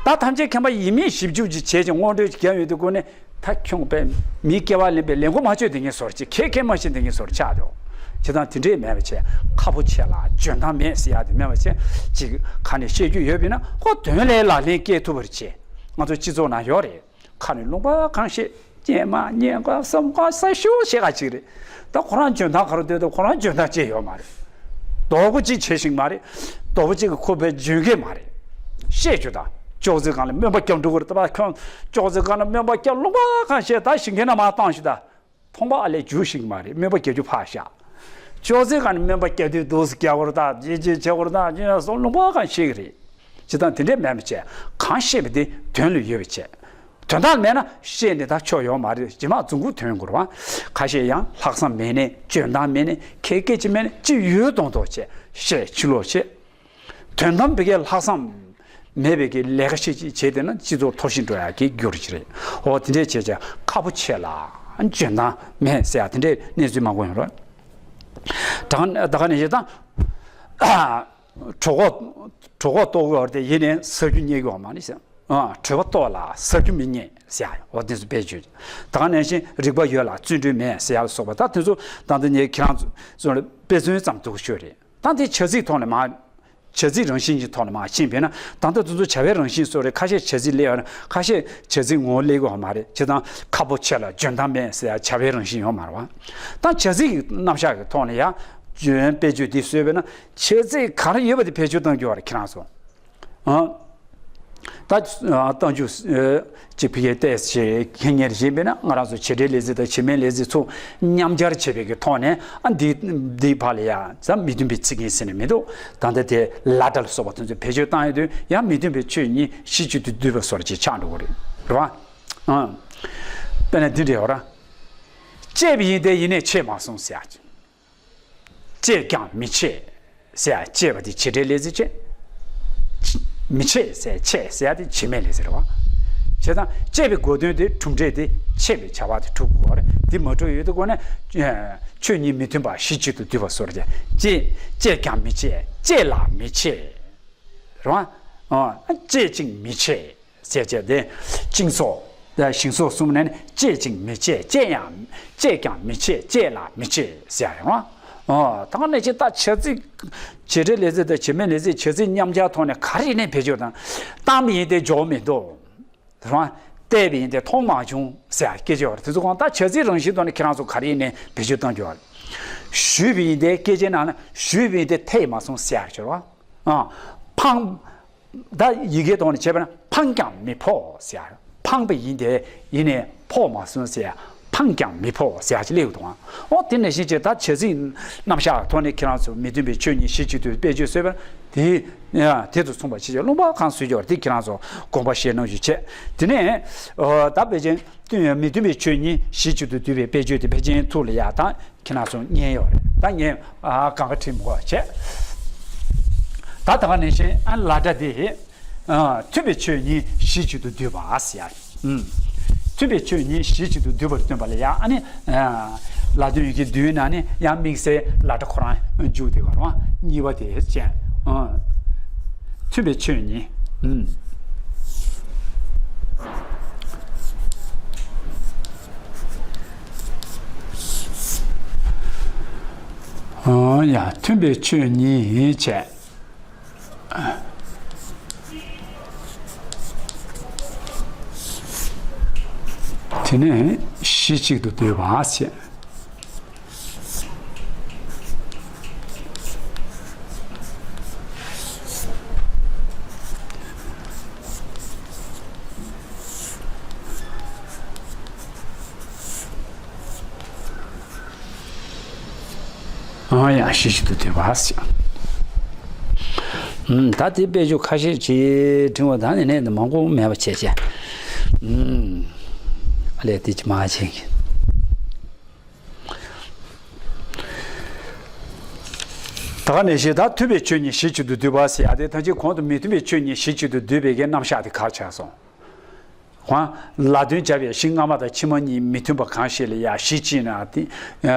ད་ཐམས་ཅད་མཁྱེན་པ་ཡིན་མིན་ཞིབ་འཇུག་ཅིག་བྱས་ཀྱི་སྔོན་འགྲོའི་རྒྱབ་ཡོད་དུས་སྒོ་ནས། ད་ཁྱོད་པས་མིའི་སྐལ་བ་ལེན་པའི་ལས་འགོ་མ་བཅོས་དེ་ངས་ཟོར་ཅིག་ཁེ་ཁེ་མ་ཤེས་དེ་ངས་ཟོར་ཆགས་འདུག་བྱེད་སྟངས་དེ་འདྲས་མེད་པ་བྱས། ཁ་ཕོ་ཆེ་ལ་འཇོན་ཐང་མེད་ཟེར་ཡག་དེ་མེད་པ་བྱས། ཅིག་ཁ་ནས་བཤད་རྒྱུ་ཡོད་པས་ན་ཁོ་དོན་ལས་ལག་ལེན་སྐྱེལ་ཐུབ་པར་བྱེད། ང་ཚོ་སྤྱི་ཚོགས་ནང་ཡོད་རེད། ཁ་ནས་ལུང་པ་གང་བཤད། སྐྱེས་མ་ཉན་ག་བསམ་ག་ས་ཞུ་བཤད་ག་ཅིག་རེད། ད་ཁོ་རང་འཇོན་ཐང་ག་རེ་འདུག་ད་ཁོ་རང་འཇོན་ཐང་ཅི་ཡོད་མ་རེད། རྡོག་པོ་གཅིག་བྱེད་ཤིང་མ་རེད། རྡོག་པོ་གཅིག་གི་ཁོ་པའི་འཇོན་གི་མ་རེད། བཤད་རྒྱུ་ད། ཅོག་ཙེ་སྒང་ལ་སྨན་པ་སྐྱབས་འགྲོ་གི་རེད། ད་ཁྱོད་ཅོག་ཙེ་སྒང་ལ་སྨན་པ་སྐྱབས་ལུང་པ་གང་བཤད། ད་ཞིང་ཁའི་ནང་མར་བཏང་ཤིག་ད། མཐོང་པ་ཨ་ལས་རྒྱུ་ཞིག་མ་རེད། སྨན་པ་རྒྱག་རྒྱུ་ཕར་བཞག་ཅོག་ཙེ་སྒང་ནས་སྨན་པ་རྒྱག་དུས་འདུག་སེ་རྒྱག་དགོས་རེད་ད། ཅི་ཅི་བྱེད་དགོས་རེད་ད། ཅི་ཡང་སོགས་ལུང་པ་གང་ཤེས་ཀྱི་རེད། བྱེད་སྟངས་དེ་འདྲས་མེད་མི་བྱས། གང་བཤད་པ་དེ་དོན་ལ་ཡོད་པ་བྱས། དོན་དག་མེད་ན་བཤད་ནས་ད་ཆོ་ཡོད་མ་རེད། རྗེས་མ་རྫུན་རྐུ་ཐོན་དགོས་རེད་བ། ཁ་ཤས་ཡང་ལྷག་བསམ་མེད་ནས་འཇོན་ཐང་མེད་ནས་ཁེ་སྐད་ཅིག་མེད་ནས་ཅི་ཡོད་མདོག་མདོག་བྱས་བཤད་ཕྱི་ལོགས་བཤད། དོན་དམ་བོད་སྐད་ལྷག་བསམ་མེད་པའི་གི་ལས་ཀ་ཤེས་ཅིག་བྱས་བསྡད་ན་སྤྱི་ཚོགས་འཐོར་ཞིག་འགྲོ་ཡག་གི་རྒྱུ་རུ་ཅིག་རེད། འོ་དེ་འདྲས་བྱས་བྱས་ཁ་ཕོ་ཆེ་ལ་འཇོན་ཐང་མེད་ཟེར་ཡག་དེ་འདྲས་གནས་ཚུལ་མང་པོ་ཡོང་རེད། ད་ག་ད་ག་ནས་བཤད་ད། གྲོད་ཁོག་གྲོད་ཁོག་ལྟོགས་ཀྱི་ཡོད་རེད་དེ་ཡིན་ནའི་ཟ་རྒྱུ་རྙེད་ཀྱི་ཡོད་མ་རེད་ཟེར། ཨ་གྲོད་པ་ལྟོགས་ལ་ཟ་རྒྱུ་མི་རྙེད་ཟེར་ཡག་འོ་དེ་ཚོ་དཔེ་བརྗོད། ད་ག་ནང་བཞིན་རིག་པ་ཡོད་ལ་བརྩོན་འགྲུས་མེད་ཟེར་ཡག་ལ་སོགས་པ། ད་དེ་ཚོ་ད་ལྟ་ངས་ཁྱེད་རང་ཚོ་ཚོ་ལ་དཔེ་མཚོན་ཙམ་འདུག་ཤོད་རེད། ད་དེ་བྱ་ཚིག་ཐོག་ནས་མར་བྱ་ཚིག་རང་བཞིན་གྱི་ཐོག་ནས་མར་ཕྱིན་པས་ན་ད་ལྟ་དེ་ཚོ་བྱ་བའི་རང་བཞིན་སོགས་རེད། ཁ་ཤས་བྱ་ཚིག་སླེབས་ཡོད་ན་ཁ་ཤས་བྱ་ཚིག་ངོ་བོ་སླེབས་ཀྱི་ཡོད་མ་རེད། བྱས་ཙང་ཁ་ཕོ་ཆེ་ལ་འཇོན་ཐང་མེད་ཟེར་ཡག་བྱ་བའི་རང་བཞིན་ཡོད་མ་རེད་བ། ད་བྱ་ཚིག་གི་རྣམ་གཞག་གི་ཐོག་ནས་ཡང་འཇོན་དཔེ་བརྗོད་འདི་བཟོས་པས་ན་བྱ་ཚིག་ག་རེ་ཡོད་པ་དེ་བེད་སྤྱོད་གཏང་རྒྱུ་བ་རེད་ཁྱེད་རང་ཚོ། ཨ། ད་ཨ་གཏང་རྒྱུ་ཨ་ཅིག་ཕ་གིར་བལྟས་ཞེས་ཁེ་ཉེར་བཞིན་པས་ན་ང་རང་ཚོ་བྱེད་འབྲེལ་ལས་ཚིག་དང་བྱེད་མེད་ལས་ཚིག་ཚོ་མཉམ་སྦྱར་བྱས་པའི་གི་ཐོག་ནས་ཨ་འདི་འདིའི་བར་ལ་ཡ་ཙམ་མི་མཐུན་པའི་ཚིག་ཡིན་ཟེར་ནས་མི་འདུག་ད་ལྟ་དེ་ལ་དྲ་ལ་སོགས་པ་དེ་ཚོ་བེད་སྤྱོད་བཏང་ཡོད་དུས་ཡང་མི་མཐུན་པའི་ཆོས་གཉིས་གཞི་གཅིག་ཏུ་འདུས་པ་སོགས་ཅིག་ཆགས་འགྲོ་གི་རེད། རེད་བ། ཨ། དཔེར་ན་འདི་འདྲ་ཡོད་ར། བཅད་པ་ཡིན་ཏེ་ཡིན་ནའི་ཆད་མ་སོང་ཟེར་ཡག་ཅིག་བཅད་ཀྱང་མི་ཆད་ཟེར་ཡག་བཅད་པ་དེ་བྱེད་འབྲེལ་ལས་ཚིག་བཅད། མི་ཆད་ཟེར་ཆད་ཟེར་ཡག་དེ་བྱེད་མེད་ལས་ཚིག་རེད་བ། བྱས་ཙང་བཅད་པའི་གོ་དོན་དེ་གྲུབ་འབྲས་དེ་ཆད་པའི་བྱ་བ་དེ་གྲུབ་དགོས་རེད། དེ་མ་གྲུབ་ཡོད་དུས་སྒོ་ནས་ཆོས་གཉིས་མི་མཐུན་པ་གཞི་གཅིག་ཏུ་འདུས་པ་སོགས་རེད། བཅད་བཅད་ཀྱང་མི་ཆད་བཅད་ལ་མི་ཆད། རེད་བ། ཨ། བཅད་ཅིང་མི་ཆད་ཟེར་བྱས་ཏེ། སྤྱིན་སོགས་ཞིང་སོགས་གསུམ་ནས་ནི་བཅད་ཅིང་མི་ཆད་བཅད་ཡང་བཅད་ཀྱང་མི་ཆད་བཅད་ལ་མི་ཆད་ཟེར་ཡང་། ཨ། ད་ག་ནས་ཅི་ད་བྱ་ཚིག་བྱེད་འབྲེལ་ལས་ཚིག་དང་བྱེད་མེད་ལས་ཚིག་བྱ་ཚིག་མཉམ་སྦྱར་ཐོག་ནས་ག་རེ་ཡིན་ནའི་བེད་སྤྱོད་དང་། བཏང་བ་ཡིན་ཏེ་འཇོག་མི་འདུག་རང་བལྟས་པ་ཡིན་ཏེ་མཐོང་མ་བྱུང་ཟེར་སྐད་ཆ་ཡོད་རེད། དེ་ཚོ་གང་ལྟར་བྱ་ཚིག་རང་བཞིན་ཐོག་ནས་ཁྱེད་རང་ཚོ་ག་རེ་ཡིན་ནའི་བེད་སྤྱོད་གཏང་རྒྱུ་ཡོད་རེད། ཞུས་པ་ཡིན་ཏེ་སྐད་ཆའི་ནང་ན་ཞུས་པ་ཡིན་ཏེ་ཐད་མ་སོང་ཟེར་ཡག་ཡོད་རེད་བ། ཨ། འཕངས། ད་ཡི་གེའི་ཐོག་ནས་བྱས་པ་ན་འཕངས་ཀྱང་མི་ཕོག་ཟེར་ཡག་འཕངས་པ་ཡིན་ཏེ་ཡིན་ནའི་ཕོག་མ་སོང་ཟེར་ཡག་འཕངས་ཀྱང་མི་ཕོག་ཟེར་ཡག་ཅིག་སླེབས་ཡོད་འདུག་ཨང་། ཨོ་དེ་ནང་བཞིན་བྱས་ད་བྱ་ཚིག་རྣམ་གཞག་ཐོག་ནས་ཁྱེད་རང་ཚོ་མི་མཐུན་པའི་ཆོས་གཉིས་གཞི་གཅིག་ཏུ་དཔེ་བརྗོད་བཟོས་པ་དེ་དེ་དང་མཚུངས་པ་ཅིག་བྱས་ལུང་པ་གང་བཟོས་ཀྱང་རེད། དེ་ཁྱེད་རང་ཚོ་དགོངས་པ་བཞེས་གནང་ཞུ་བྱས། དེ་ནས་ད་ཕལ་ཆེར་མི་མཐུན་པའི་ཆོས་གཉིས་གཞི་གཅིག་ཏུ་འདུས་པའི་དཔེ་བརྗོད་དེ་ཕལ་ཆེར་ཐུགས་ལ་ཡག་ད། ཁྱེད་རང་ཚོ་ཉན་ཡོད་རེད། ད་ངས་ཨ་གང་ག་བྲིས་མི་དགོས་པ་བྱས། ད་ད་ག་ནང་བཞིན་ཨ་ལ་སྒྲ་དེ་ཨ་མཐུན་པའི་ཆོས་གཉིས་གཞི་གཅིག་ཏུ་འདུས་པ་ཟེར་ཡ། ཨུམ། མཐུན་པའི་ཆོས་གཉིས་གཞི་གཅིག་ཏུ་འདུས་པར་སྟོན་པ་ལ་ཡང་ཨ་ནི་ཨ་ལ་དོན་ཡི་གེ་བསྡུས་ན་ནི་ཡང་དམིགས་བསལ་ལ་སྒྲ་ཁོ་རང་འཇུག་བསྡད་པ་རེད་བ། གཉིས་པ་དེ་བྱས། ཨ་མཐུན་པའི་ཆོས་གཉིས། ཨུམ། ཨོ་ཡ། མཐུན་པའི་ཆོས་གཉིས་བྱས། དེ་ནས་གཞི་གཅིག་ཏུ་འདུས་པ་བྱས། ཨང་ཡང་གཞི་གཅིག་ཏུ་འདུས་པ་ཟེར། ཨུམ། ད་དེ་དཔེ་བརྗོད་ཁ་ཤས་ཅིག་འབྲི་བ་དང་ནི་ནས་མང་པོ་མེད་པ་བྱས་བྱས། ཨུམ། ཨ་ལས་དེ་ཅི་མ་བྱེད། ད་ག་ནས་ཤེས། ད་མཐུན་པའི་ཆོས་གཉིས་གཞི་གཅིག་ཏུ་འདུས་པ་ཟེར་ཡ་དེ་ད་ཅི་གོང་དུ་མི་མཐུན་པའི་ཆོས་གཉིས་གཞི་གཅིག་ཏུ་འདུས་པའི་གི་རྣམ་གཞག་དེ་ག་རེ་ཆགས་སོང་། ཧོ། ལ་དོན་སྦྱར་བའི་གཞི་སྔ་མ་དང་ཕྱི་མ་གཉིས་མི་མཐུན་པ་གང་ཞིག་ལ་ཡང་གཞི་གཅིག་ན་དེ་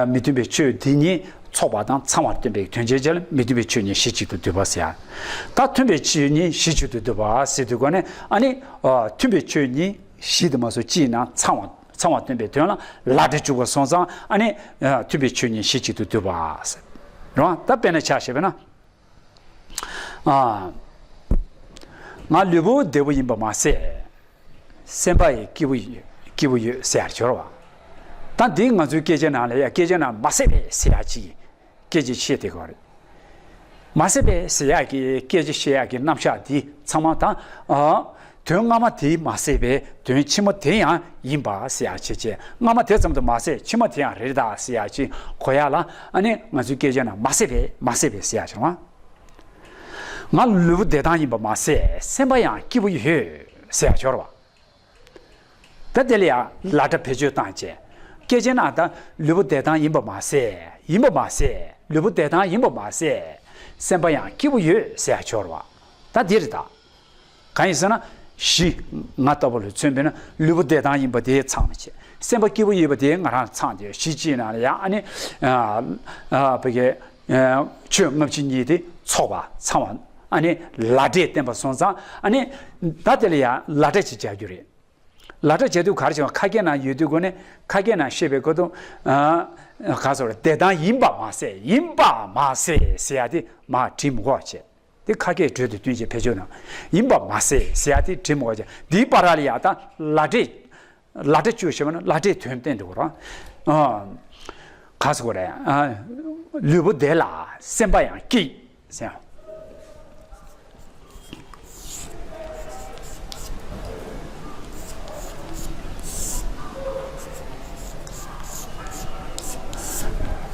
མི་མཐུན་པའི་ཆོས་དེ་གཉིས་ཚོགས་པ་དང་ཚང་བར་སྟོན་པའི་དོན་བྱེད་ཅེས་ལ་མི་མཐུན་པའི་ཆོས་གཉིས་གཞི་གཅིག་ཏུ་འདུས་པ་ཟེར། ད་མཐུན་པའི་ཆོས་གཉིས་གཞི་གཅིག་ཏུ་འདུས་པ་ཟེར་དུས་གོ་ནས་ཨ་ནི་མཐུན་པའི་ཆོས་གཉིས་གཞི་དེ་མ་སོགས་གཅིག་ན་ཚང་བ་ཚང་བར་སྟོན་པའི་དོན་ལ་ལ་སྒྲ་འཇུག་པ་སོང་ཙང་ཨ་ནི་མཐུན་པའི་ཆོས་གཉིས་གཞི་གཅིག་ཏུ་འདུས་པ་ཟེར། རེད་བ། ད་དཔེར་ན་ཆ་བཞག་པ་ན། ཨ། ང་ལུས་པོ་བདེ་པོ་ཡིན་པ་མ་ཟད། སེམས་པ་ཡང་སྐྱིད་པོ་ཡོད་སྐྱིད་པོ་ཡོད་ཟེར་ཡ་སྦྱོར་བ། ད་འདི་ང་ཚོའི་སྐད་ཆའི་ནང་ལ་ཡ་སྐད་ཆའི་ནང་མ་ཟད་པས་ཟེར་ཡ་ཅིག་སྐད་ཆ་བཤད་བསྡད་ཀྱི་རེད། མ་ཟད་པས་ཟེར་ཡ་གི་སྐད་ཆ་བཤད་ཡ་གི་རྣམ་གཞག་འདི་ཚང་མ་ད། ཨ། དོན་སྔ་མ་དེ་མ་ཟད་པས་དོན་ཕྱི་མ་དེ་ཡང་ཡིན་པ་ཟེར་ཡ་བྱས་བྱས། སྔ་མ་དེ་ཙམ་དུ་མ་ཟད་ཕྱི་མ་དེ་ཡང་རེད་ད་ཟེར་ཡ་ཅིག་གོ་ཡ་ལ་ཨ་ནི་ང་ཚོའི་སྐད་ཆའི་ནང་མ་ཟད་པས་མ་ཟད་པས་ཟེར་ཡ་བྱུང་བ། ང་ལུས་པོ་བདེ་ཐང་ཡིན་པ་མ་ཟད་སེམས་པ་ཡང་སྐྱིད་པོ་ཡོད་ཟེར་ཡ་སྦྱོར་བ། ད་དེ་ལ་ཡང་ལ་སྒྲ་བེད་སྤྱོད་བཏང་བྱས། སྐད་ཆའི་ནང་ད་ལུས་པོ་བདེ་ཐང་ཡིན་པ་མ་ཟད་ཡིན་པ་མ་ཟད་ལུས་པོ་བདེ་ཐང་ཡིན་པ་མ་ཟད་སེམས་པ་ཡང་སྐྱིད་པོ་ཡོད་ཟེར་ཡ་སྦྱོར་བ། ད་འདི་རེད་ད། གང་ཡིན་ཟེར་ན། གཞི། ང་ལྟ་བུ་ལ་མཚོན་པས་ན་ལུས་པོ་བདེ་ཐང་ཡིན་པ་དེ་ཚང་མ་བྱས། སེམས་པ་སྐྱིད་པོ་ཡོད་པ་དེ་ང་རང་ཚང་དེ་གཞི་གཅིག་ནང་ལ་ཡང་ཨ་ནི། ཨ། ཨ། བི་གའི། ཨ། ཆོས་སྔ་ཕྱི་གཉིས་དེ་ཚོགས་པ་ཚང་བ་ཨ་ནི་ལ་སྒྲས་བསྟན་པ་སོང་ཙང་ཨ་ནི། ད་དེ་ལ་ཡང་ལ་སྒྲ་ཅིག་སྦྱར་རྒྱུ་རེད། ལ་སྒྲ་བྱེད་དུས་ག་རེ་བྱེད་པ། ཁ་སྐད་ནང་ཡོད་དུས་སྒོ་ནས་ཁ་སྐད་ནང་བཤད་པའི་སྐབས་དུ། ཨ། ག་ཟེར་བ་རེད། བདེ་ཐང་ཡིན་པ་མ་ཟད་ཡིན་པ་མ་ཟད་ཟེར་ཡ་དེ་མ་བྲིས་མི་དགོས་པ་བྱས། དེ་ཁ་སྐད་འགྲོས་དེ་སྟོན་བྱེད་བེད་སྤྱོད་ནང་ཡིན་པ་མ་ཟད་ཟེར་ཡ་དེ་བྲིས་མི་དགོས་པ་བྱས། འདིའི་བར་ལ་ཡ་ད་ལ་སྒྲས་ལ་སྒྲ་བཅུ་ཞེས་པ་ན་ལ་སྒྲས་དོན་བསྟན་འདུག་ར། ཨ། ག་ཟེར་དགོས་རེད། ཨ། ལུས་པོ་བདེ་ལ་སེམས་པ་ཡང་སྐྱིད། ཟེར།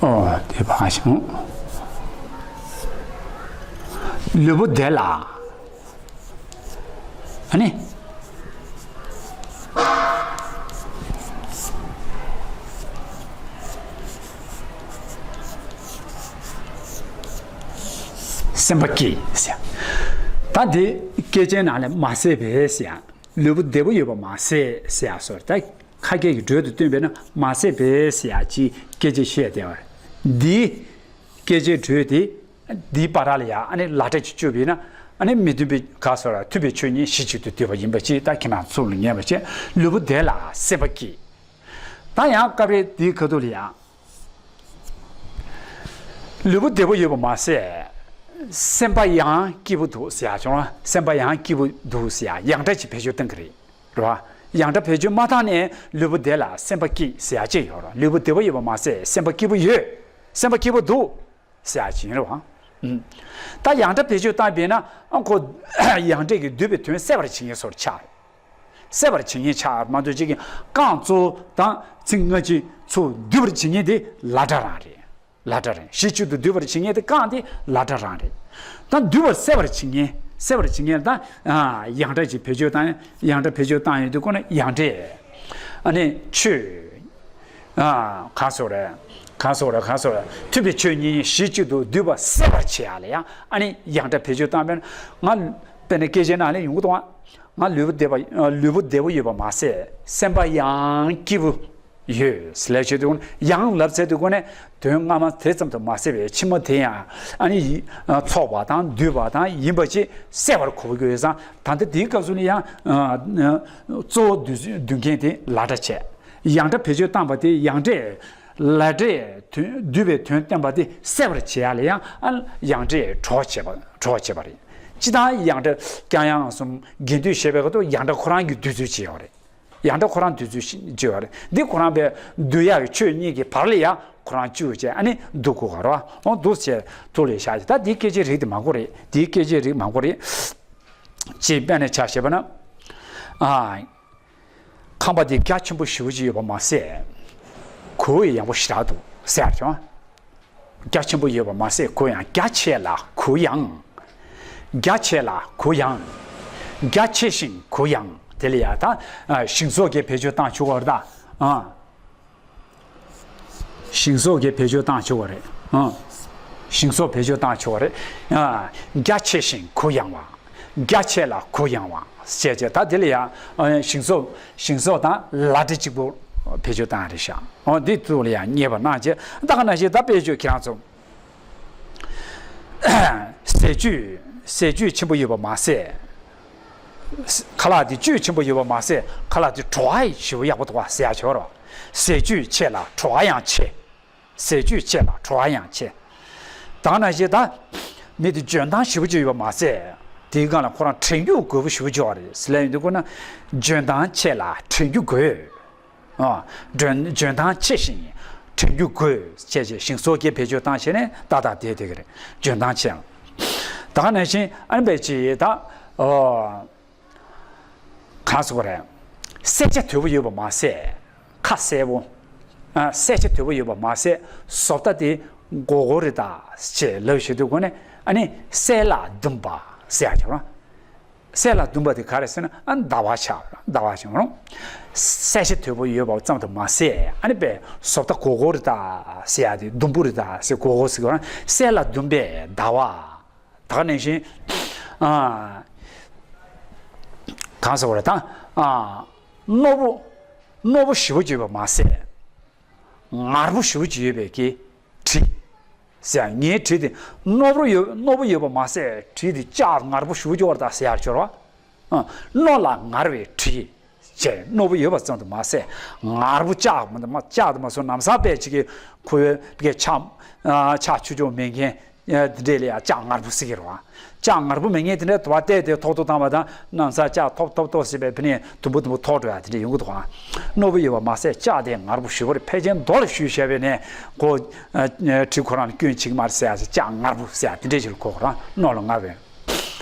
ཨོ་དེ་ཕར་ཞོག་ལུས་པོ་བདེ་ལ། ཨ་ནི། སེམས་པ་སྐྱིད་ཟེར། ད་འདི་སྐད་ཆའི་ནང་ལ་མ་ཟད་པས་ཟེར། ལུས་པོ་བདེ་པོ་ཡོད་པ་མ་ཟད་ཟེར་ཡ་སོགས་ད་ཁ་སྐད་ཀྱི་འགྲོས་དུ་བཏོན་པས་ན་མ་ཟད་པས་ཟེར་ཡ་ཅིག་སྐད་ཆ་བཤད་བསྡད་པ་རེད། འདི་སྐད་ཆའི་འགྲོས་དེ་འདིའི་བར་ལ་ཡ་ཨ་ནི་ལ་སྒྲ་ཅིག་བཅུག་པས་ན་ཨ་ནི་མི་མཐུན་པའི་ག་སོགས་ལ་མཐུན་པའི་ཆོས་གཉིས་གཞི་གཅིག་ཏུ་འདུས་པ་ཡིན་པ་ཅིག་ད་ཁྱེད་རང་ཚོ་ལ་ངེས་པ་བྱས། ལུས་པོ་བདེ་ལ་སེམས་པ་སྐྱིད། ད་ཡང་སྐབས་རེ་འདིའི་ཁ་ཐུག་ལ་ཡང་། ལུས་པོ་བདེ་པོ་ཡོད་པ་མ་ཟད། སེམས་པ་ཡང་སྐྱིད་པོ་འདུག་ཟེར་ཡ་བྱུང་བ། སེམས་པ་ཡང་སྐྱིད་པོ་འདུག་ཟེར་ཡ་ཡང་སྒྲ་ཅིག་བེད་སྤྱོད་གཏོང་གི་རེད། རེད་བ། ཡང་སྒྲ་བེད་སྤྱོད་མ་བཏང་ནས་ལུས་པོ་བདེ་ལ་སེམས་པ་སྐྱིད་ཟེར་ཡ་ཅིག་ཡོད་རེད། ལུས་པོ་བདེ་པོ་ཡོད་པ་མ་ཟད་སེམས་པ་སྐྱིད་པོ་ཡོད། སེམས་པ་སྐྱིད་པོ་འདུག་ཟེར་ཡ་ཅིག་ཡིན་རེད་བ། ཨུམ། ད་ཡང་སྒྲ་བེད་སྤྱོད་བཏང་པས་ན་ཨ་ཁོ་ཡང་སྒྲ་གིས་བསྡུས་པའི་དོན་གསལ་བར་བྱེད་མཁན་བཟོ་འདྲ་ཆགས་རེད། སེལ་བར་བྱེད་མཁན་ཆགས་མ་གཏོགས་ཅིག་གི་རྐང་གཙོ་བོ་དང་ཚིག་སྔ་ཕྱི་ཚུར་སྡུད་པར་བྱེད་མཁན་དེ་ལ་སྒྲ་རང་རེད། ལ་སྒྲ་རང་། གཞི་གཅིག་ཏུ་སྡུད་པར་བྱེད་མཁན་དེ་རྐང་དེ་ལ་སྒྲ་རང་རེད། ད་སྡུད་པར་སེལ་བར་བྱེད་མཁན། སེལ་བར་བྱེད་མཁན་ད་ཡང་སྒྲ་ཅིག་བེད་སྤྱོད་བཏང་། ཡང་སྒྲ་བེད་སྤྱོད་བཏང་ཡོང་དུས་ཁོ་ན་ཡང་སྒྲས། ཨ་ནི་ཆོས། ཨ། གང་སོགས་རེད། གང་སོགས་རེད། གང་སོགས་རེད། མཐུན་པའི་ཆོས་གཉིས་གཞི་གཅིག་ཏུ་སྡུད་པ་སེལ་བར་བྱེད་ཡ་ལ་ཡང་ཨ་ནི་ཡང་སྒྲ་བེད་སྤྱོད་བཏང་བས་ན། ང་དཔེར་ན་སྐད་ཆའི་ནང་ལ་ཡོང་གི་འདུག་ཨ། ང་ལུས་པོ་བདེ་བ། ལུས་པོ་བདེ་པོ་ཡོད་པ་མ་ཟད་སེམས་པ་ཡང་སྐྱིད་པོ་ཡོད་ལབ་བྱས་དུས་ཡང་ལབ་ཚར་དུས་ཁོ་ནས་དོན་སྔ་མ་དེ་ཙམ་དུ་མ་ཟད་པའི་ཕྱི་མ་དེ་ཡང་ཨ་ནི་ཚོགས་པ་དང་འདུས་པ་དང་ཡིན་པ་ཅིག་སེལ་བར་གོ་དགོས་ཡོད་ཙང་། ད་ལྟ་དེའི་སྐབས་སུ་ནི་ཡང་གཙོ་བོ་སྡུད་སྡུད་མཁན་དེ་ལ་སྒྲ་བྱས། ཡང་སྒྲ་བེད་སྤྱོད་བཏང་བ་དེ་ཡང་སྒྲས། ལ་སྒྲས་དོན་སྡུད་པའི་དོན་བསྟན་པ་དེ་སེལ་བར་བྱེད་ཡ་ལ་ཡང་ཨ་ཡང་སྒྲས་གྲོགས་བྱེད་པ། གྲོགས་བྱེད་པ་རེད། སྤྱིར་བཏང་ཡང་སྒྲ་ཀྱང་ཡང་གསུམ་རྒྱན་སྡུད་བྱེད་པའི་སྐབས་སུ་ཡང་སྒྲ་ཁོ་རང་གིས་སྡུད་ཚུལ་བྱེད་ཡོད་རེད། ཡང་སྒྲ་ཁོ་རང་སྡུད་ཚུལ་བྱེད་ཡོད་རེད། འདི་ཁོ་རང་པའི་སྡུད་ཡག་གི་ཆོས་གཉིས་ཀྱི་བར་ལ་ཡང་ཁོ་རང་བཅུག་བྱས་ཨ་ནི་སྡུད་དགོས་ག་རེད་བ། འོ་འདུག་བྱས་ཐུགས་ལ་བཞག་བྱས། ད་འདི་སྐད་ཆའི་རིགས་དེ་མང་པོ་རེད། འདིའི་སྐད་ཆའི་རིགས་མང་པོ་རེད། ཅེས་དཔེར་ན་ཆ་བཞག་པ་ན། ཨ། ཁང་པ་འདི་རྒྱ་ཆེན་པོ་ཞེ་པོ་ཅིག་ཡོད་པ་མ་ཟད། གུར་ཡངས་པོ་ཞེ་དྲག་འདུག་ཟེར་ཡག་བྱུང་། རྒྱ་ཆེན་པོ་ཡོད་པ་མ་ཟད་གུར་ཡངས། རྒྱ་ཆེ་ལ་གུར་ཡངས། རྒྱ་ཆེ་ལ་གུར་ཡངས། རྒྱ་ཆེ་ཞིང་གུར་ཡངས། དེ་ལ་ཡ་ད་ཨ་ཞིང་སོགས་ཀྱི་བེད་སྤྱོད་བཏང་ཆོག་གི་རེད་ད། ཨ། ཞིང་སོགས་ཀྱི་བེད་སྤྱོད་བཏང་ཆོག་གི་རེད། ཨ། ཞིང་སོགས་བེད་སྤྱོད་བཏང་ཆོག་གི་རེད། ཨ། རྒྱ་ཆེ་ཞིང་གུར་ཡངས་པ། རྒྱ་ཆེ་ལ་གུར་ཡངས་པ་ཞེས་བྱས། ད་དེ་ལ་ཡང་ཨ་ཞིང་སོགས། ཞིང་སོགས་དང་ལ་སྒྲ་གཅིག་པོ་བེད་སྤྱོད་བཏང་རེད་ཤག་འོ་འདི་ཚོ་ལ་ཡང་ངེས་པར་གནང་བྱས། ད་ག་ནང་བཞིན་ད་དཔེ་བརྗོད་ཁྱེད་རང་ཚོ། ཟས་བཅུད། ཟས་བཅུད་ཆེན་པོ་ཡོད་པ་མ་ཟད། ཁ་ལག་དེ་བཅུད་ཆེན་པོ་ཡོད་པ་མ་ཟད་ཁ་ལག་དེ་བྲོ་བ་ཞེ་པོ་ཡག་པོ་འདུག་བ་ཟེར་ཡག་ཆོག་རོ། ཟས་བཅུད་ཆེ་ལ་བྲོ་བ་ཡང་ཆེ། ཟས་བཅུད་ཆེ་ལ་བྲོ་བ་ཡང་ཆེ། ད་ག་ནང་བཞིན་ད། མི་དེ་འཇོན་ཐང་ཞེ་པོ་ཅིག་ཡོད་པ་མ་ཟད། དེའི་སྒང་ལ་ཁོ་རང་དྲན་རྒྱུ་དགོས་པོ་ཞེ་པོ་ཅིག་ཡོད་རེད་ཟེར་ལབ་ཡོང་དུས་ཁོ་ན། འཇོན་ཐང་ཆེ་ལ་དྲན་རྒྱུ་དགོས། ཨ། འཇོན་འཇོན་ཐང་ཆེ་ཞིང་དྲན་རྒྱུ་དགོས་བྱས་བྱས་ཞིང་སོགས་ཀྱི་བེད་སྤྱོད་བཏང་བྱས་ནས་ཏག་ཏག་བསྡད་བསྡད་ཀྱི་རེད། འཇོན་ཐང་ཆེ་ཡང་། ད་ག་ནང་བཞིན་ཨ་ནི་བས་ཅིག་ད། ཨོ། གང་ཟེར་དགོས་རེད། གསལ་ཆ་དོད་པོ་ཡོད་པ་མ་ཟད། ཁ་གསལ་པོ། ཨ། གསལ་ཆ་དོད་པོ་ཡོད་པ་མ་ཟད་བཟོ་ལྟ་དེ་མགོ་སྐོར་རེད་ད་ཅེས་ལབ་བྱེད་དུས་སྒོ་ནས་ཨ་ནི་གསལ་ལ་ཟླུམ་པ་ཟེར་ཡག་ཆོག་ར། གསལ་ལ་ཟླུམ་པ་དེ་ག་རེ་ཟེར་ན་ཨ་ཟླ་བ་ཆགས་ར། ཟླ་བ་ཆགས་རུང་། གསལ་ཆ་དོད་པོ་ཡོད་པ་ཙམ་དུ་མ་ཟད་ཨ་ནི་པའི་བཟོ་ལྟ་མགོ་སྐོར་རེད་ད་ཟེར་ཡག་དེ་ཟླུམ་པོ་རེད་ད་ཟེར། མགོ་སྐོར་ཟེར་གོ་ར། གསལ་ལ་ཟླུམ་པའི་ཟླ་བ། ད་ག་ནང་བཞིན། ཨ། གང་ཟེར་དགོས་རེད་ད། ཨ། རྣོ་པོ། རྣོ་པོ་ཞེ་པོ་ཅིག་ཡོད་པ་མ་ཟད། ངར་པོ་ཞེ་པོ་ཅིག་ཡོད་པའི་གི་གྲི། ཟེར་ཡ། ངའི་གྲི་དེ་རྣོ་པོ་ཡོད། རྣོ་པོ་ཡོད་པ་མ་ཟད་གྲི་དེ་ལྕགས་ངར་པོ་ཞེ་པོ་ཅིག་ཡོད་རེད་ད་ཟེར་ཡག་ཆོག་ར། ཨ། རྣོ་ལ་ངར་བའི་གྲི། བྱས་རྣོ་པོ་ཡོད་པ་ཙམ་དུ་མ་ཟད་ངར་པོ་ལྕགས་མ་ལྕགས་དུ་མ་སོང་ལམ་སང་དཔེ་ཅིག་གི་ཁོ་བོའི་ཕ་གི་ཕྱག་ཨ་ཕྱག་ཆུ་སྐྱོར་མེད་མཁན་དེ་འདྲས་ལ་ཡང་ལྕགས་ངར་པོ་ཟེར་གྱི་རེད་བ། ལྕགས་ངར་པོ་མེད་མཁན་དེ་འདྲས་དུ་བ་བལྟས་ཏེ་ཐོག་ཐོག་བཏང་བ་དང་ལམ་སང་ལྕགས་ཐོབ་ཐོབ་ཐོབ་ཟེར་བའི་ཕི་ནས་དུམ་བུ་དུམ་བུ་ཐོག་འགྲོ་ཡ་དེ་འདྲས་ཡོང་གི་འདུག་ཨ། རྣོ་པོ་ཡོད་པ་མ་ཟད་ལྕགས་དེ་ངར་པོ་ཞེ་པོ་རེད། ཕལ་ཆེར་རྡོ་ལ་གཞུས་བཞག་པས་ནས་ཁོ་ཨ་གྲི་ཁོ་རང་ལ་སྐྱོན་བྱེད་ཀྱི་མ་རེད་ཟེར་ཡ། ལྕགས་ངར་པོ་ཟེར་ཡ་དེ་འདྲས་ཞིག་ལ་གོ་གི་རེད། རྣོ་ལ་ངར་བའི།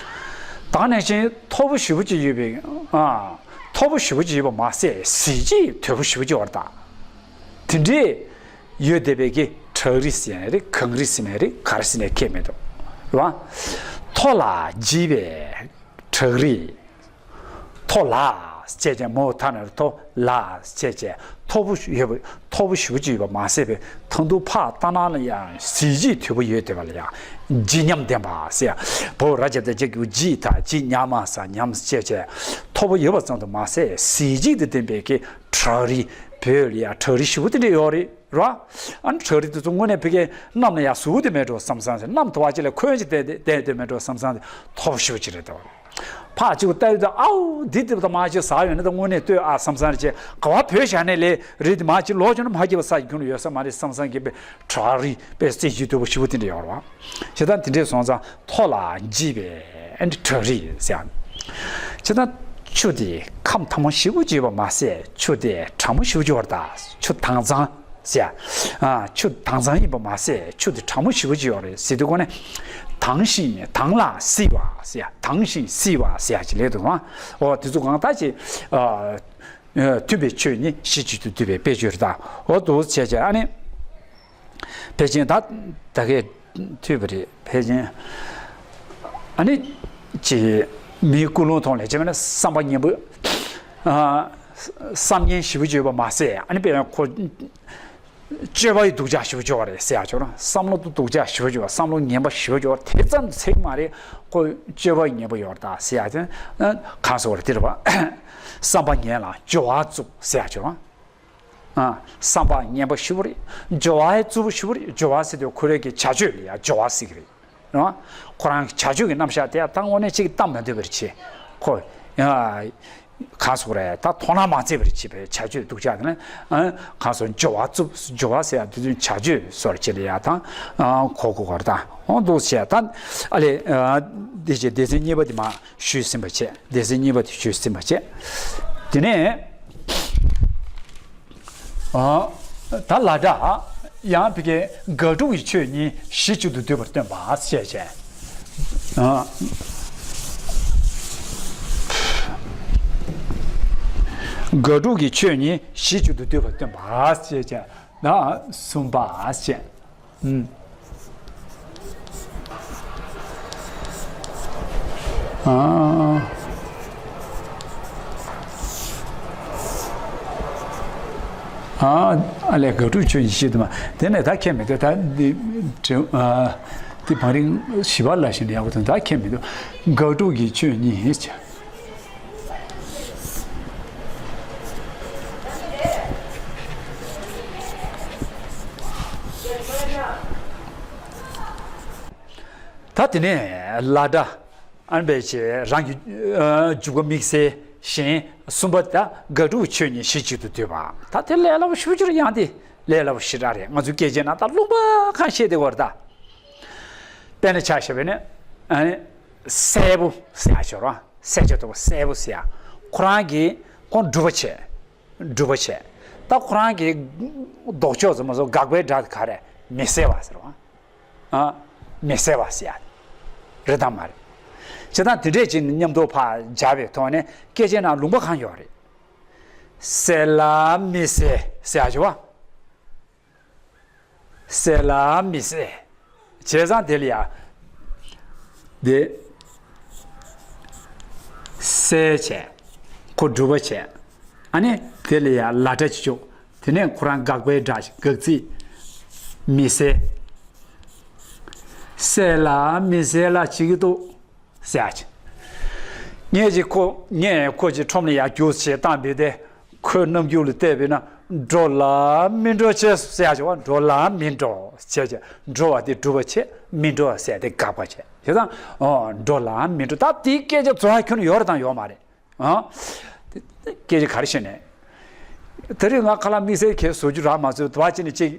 ད་ག་ནང་བཞིན་མཐོ་པོ་ཞེ་པོ་ཅིག་ཡོད་པའི། ཨ། མཐོ་པོ་ཞེ་པོ་ཅིག་ཡོད་པ་མ་ཟད་གཟི་བརྗིད་དོད་པོ་ཞེ་པོ་ཅིག་ཡོད་པ་རེད་ད། དེ་འདྲས་ཡོད་བསྡད་པའི་གི་བྲག་རི་ཟེར་ཡ་རེད། གངས་རི་ཟེར་ཡ་རེད། ག་རེ་ཟེར་ནའི་ཁྱད་མི་འདུག་རེད་བ། མཐོ་ལ་བརྗིད་པའི་བྲག་རི། མཐོ་ལ་བྱས་བྱས་མོ་ཐ་ན་མཐོ་ལ་བྱས་བྱས་མཐོ་པོ་ཡོད་པ། མཐོ་པོ་ཞེ་པོ་ཅིག་ཡོད་པ་མ་ཟད་པའི་ཐང་དུ་ཕར་ལྟ་ན་ལ་ཡང་གཟི་བརྗིད་དོད་པོ་ཡོད་བསྡད་པ་ལ་ཡང་བརྗིད་ཉམས་ལྡན་པ་ཟེར་ཡ། བོད་ར་བྱ་དང་བྱ་གི་བརྗིད་དང་བརྗིད་ཉམས་མ་ས་ཉམས་བྱས་བྱས་མཐོ་པོ་ཡོད་པ་ཙམ་དུ་མ་ཟད་གཟི་བརྗིད་དང་ལྡན་པའི་གི་བྲག་རི། བོད་ལ་ཡང་བྲག་རི་ཞེ་པོ་དེ་འདྲ་ཡོད་རེད་ར། ཨ་ནི་བྲག་རི་དེ་ཚོ་དངོས་གནས་ཕ་གིའི་གནམ་ལ་ཡང་ཟུག་དེ་མེད་འགྲོ་བསམ་བསམ་ཟེར། གནམ་དུ་བ་ཅིག་ལ་འཁོན་ཅིག་བསྡད་བསྡད་བསྡད་མེད་འགྲོ་བསམ་བསམ་དེ་མཐོ་པོ་ཞེ་པོ་ཅིག་རེད་དོ། ཕར་གཅིག་པུ་ལྟ་ཡོད་དུས་ཨའུ་འདི་ལྟ་བུ་མ་ཅིག་ཟག་ཡོད་ན་ད་དངོས་གནས་ལྟོས་ཨ་བསམ་བསམ་རེ་བྱས། ག་བ་བོད་བཞག་ནས་ལས་རེད་དེ་མ་ཅིག་ལོག་བྱུང་ན་མ་སྐྱིད་པ་ས་ཀྱི་ཁྱོན་ནས་ཡོད་ས་མ་རེད་བསམ་བསམ་གྱི་པའི་བྲག་རི་པའི་རྩེ་གཅིག་ལྟ་བུ་ཞེ་པོ་དེ་འདྲ་ཡོད་རེད་བ། བྱས་ཙང་དེ་འདྲས་སོང་ཙང་མཐོ་ལ་བརྗིད་པའི་ཨ་ནི་བྲག་རི་ཟེར། བྱས་ཙང་ཆུ་དེ་ཁམས་ཐང་མོ་ཞེ་པོ་ཅིག་ཡོད་པ་མ་ཟད་ཆུ་དེ་གྲང་མོ་ཞེ་པོ་ཅིག་ཡོད་རེད་ད། ཆུ་དྭངས་གཙང་། ཟེར་ཡ། ཨ། ཆུ་དྭངས་གཙང་ཡིན་པ་མ་ཟད་ཆུ་དེ་གྲང་མོ་ཞེ་པོ་ཅིག་ཡོད་རེད་ཟེར་དུས་ཁོ་ནས། དྭངས་ཤིང་དྭངས་ལ་བསིལ་བ་ཟེར་ཡ། དྭངས་ཤིང་བསིལ་བ་ཟེར་ཡ་ཅིག་ལས་འདུག་ཨང་། འོ་དེ་ཚོ་གང་ལྟར་ཅིག་ཨ། མཐུན་པའི་ཆོས་ཉིད་གཞི་གཅིག་ཏུ་འདུས་པའི་དཔེ་བརྗོད་རེད་ད། འོ་འདུག་བྱས་བྱས་ཨ་ནི། ཕལ་ཆེར་ད་ད་གས་ཐུབ་པ་རེད། ཕལ་ཆེར་ཨ་ནི་ཅིག་མིའི་ཀུན་སློང་ཐོག་ནས་བྱས་པ་ན་བསམ་པ་ངན་པ། ཨ། བསམ་ངན་ཞེ་པོ་བརྗོད་པ་མ་ཟད་ཨ་ནི་དཔེར་ན་ཁོ། སྤྱོད་པ་ཡི་སྡུག་ཅག་ཞེ་པོ་སྤྱོད་པ་རེད་ཟེར་ཡག་ཅིག་ཡོད་རེད། བསམ་བློ་སྡུག་ཅག་ཞེ་པོ་སྤྱོད་པ། བསམ་བློ་ངན་པ་ཞེ་པོ་སྤྱོད་པ་དེ་ཙམ་ཚད་མ་རེད། ཁོ་སྤྱོད་པ་ངན་པ་ཡོད་རེད་ད་ཟེར་ཡག་དེ། གང་ཟེར་བ་རེད་དེ་རེད་པ། བསམ་པ་ངན་ལ་སྦྱོར་བ་བཙུགས་ཟེར་ཡག་ཅིག་ཡོད་རེད། བསམ་པ་ངན་པ་ཞེ་པོ་རེད། སྦྱོར་བ་ཡི་རྩུབ་པོ་ཞེ་པོ་རེད། སྦྱོར་བ་ཟེར་དུས་ཁོ་རང་གི་བྱ་སྤྱོད་ལ་ཡང་སྦྱོར་བ་ཟེར་གི་རེད། རེད་བ། ཁོ་རང་གི་བྱ་སྤྱོད་ཀྱི་རྣམ་གཞག་དེ་ད་དངོས་གནས་གཅིག་སྟབས་མ་འདུག་པར་བྱེད། ཁོ། ཡ། གང་ཟེར་རེད། ད་དོ་སྣང་མ་བྱས་པར་བྱེད་པའི་བྱ་སྤྱོད་སྡུག་ཅག་དེ་ནི། ཨ། གང་ཟེར་སྦྱོར་བ་རྩུབ། སྦྱོར་བ་ཟེར་ཡ་དེ་ཚོའི་བྱ་སྤྱོད་སོར་ཆེ་ལ་ཡ་དང་། ཨ། གོ་དགོས་པར་ད། འོ་འདུག་བྱས་ད། ཨ་ལས། ཨ། འདི་བྱས་སྡེ་ཚན་གཉིས་པ་དེ་མ་ཞུས་ཟིན་པ་བྱས། སྡེ་ཚན་གཉིས་པ་དེ་ཞུས་ཟིན་པ་བྱས། དེ་ནས། ཨ། ད་ལ་དྭགས་ཡང་བི་ཀའི་དགག་སྒྲུབ་ཀྱི་ཆོས་གཉིས་གཞི་གཅིག་ཏུ་འདུས་པར་སྟོན་པ་ཞེས་བྱས། ཨ། དགག་སྒྲུབ་ཀྱི་ཆོས་གཉིས་གཞི་གཅིག་ཏུ་འདུས་པར་སྟོན་པ་ཞེས་བྱས། ན་གསུམ་པ་ཞེས། ཨུམ། ཨ། ཨ། ཨ་ལས་དགག་སྒྲུབ་ཆོས་གཉིས་ཞེས་དུ་མ། དེ་ནས་ད་ཁྱད་མི་འདུག་ད་འདི་དྲི། ཨ། འདི་བང་རིམ་བཞི་པ་ལ་བཞིན་ཡག་པོ་དང་ད་ཁྱད་མི་འདུག་དགག་སྒྲུབ་ཀྱི་ཆོས་གཉིས་ཞེས། ད་དེ་ནས་ལ་དྭགས་ཨན་པའི་ཆེ་རང་གི། ཨ། འཇུག་པ་དམིགས་བསལ་གཞན་གསུམ་པ་ད་དགག་སྒྲུབ་ཆོས་གཉིས་གཞི་གཅིག་ཏུ་འདུས་པ། ད་དེ་ལས་སླ་པོ་ཞེ་པོ་ཅིག་རེད། ཡང་དེ་ལས་སླ་པོ་ཞེ་དྲག་རེད། ང་ཚོའི་སྐད་ཆའི་ནང་ད་ལུང་པ་གང་བཤད་བསྡད་ཡོད་རེད་ད། དཔེར་ན་ཆ་བཞག་པ་ཡིན་ན། ཨ་ནི། སྲས་པོ་ཟེར་ཡག་ཅིག་ཡོད་རེད་བ། སྲས་ཆེ་དོ་སྲས་པོ་ཟེར་ཡག་ཁོ་རང་གིས་ཁོང་སྒྲུབ་པ་བྱས། སྒྲུབ་པ་བྱས། ད་ཁོ་རང་གི་ལྡོག་ཕྱོགས་ཙམ་མ་སོང་དགག་པའི་སྒྲ་དེ་ག་རེ། མི་གསལ་བ་ཟེར་བ། ཨ། མི་གསལ་བ་ཟེར་ཡག་རེད་དམ་མ་རེད། བྱས་ཙང་དེ་འདྲས་ཅིག་མཉམ་དུ་ཕར་སྦྱར་བའི་ཐོག་ནས་སྐད་ཆའི་ནང་ལུང་པ་གང་ཡོད་རེད། གསལ་ལ་མི་གསལ་ཟེར་ཡག་ཅིག་ཡོད་བ། གསལ་ལ་མི་གསལ། བྱས་ཙང་དེ་ལ་ཡ། དེ། གསལ་བྱས། ཁོ་སྒྲུབ་པ་བྱས། ཨ་ནི་དེ་ལ་ཡ་ལ་སྒྲ་ཅིག་བཅུག་དེ་ནས་ཁོ་རང་དགག་པའི་སྒྲ་ཞིག་དགག་ཚིག་མི་གསལ། གསལ་ལ་མི་གསལ་ལ་བྱེད་ཀྱི་འདུག་ཟེར་ཡག་ཅིག་ངས་ཅིག་ཁོ། ངས་ཁོ་ཅིག་ཁྲོམ་ལ་ཡར་རྒྱུགས་བྱས་བཏང་བས་ཏེ། ཁོའི་རྣམ་འགྱུར་ལ་བལྟས་པས་ན་འགྲོ་ལ་མི་འགྲོ་བྱས་ཟེར་ཡག་ཅིག་བ། འགྲོ་ལ་མི་འགྲོ་བྱས་བྱས། འགྲོ་བ་དེ་སྒྲུབ་པ་བྱས། མི་འགྲོ་བ་ཟེར་དེ་དགག་པ་བྱས། བྱས་ཙང་། ཨོ། འགྲོ་ལ་མི་འགྲོ། ད་དེའི་སྐད་ཆ་རྫོགས་ཡག་ཁྱོན་ནས་ཡོད་རེད་དང་ཡོད་མ་རེད། ཨ། སྐད་ཆ་ག་རེ་བཤད་ནས། དེ་རིང་ང་ཁ་ལག་དམིགས་བསལ་གས་བཟོ་རྒྱུ་རག་མ་སོང་། དུ་བ་ཅི་ནས་ཅིག་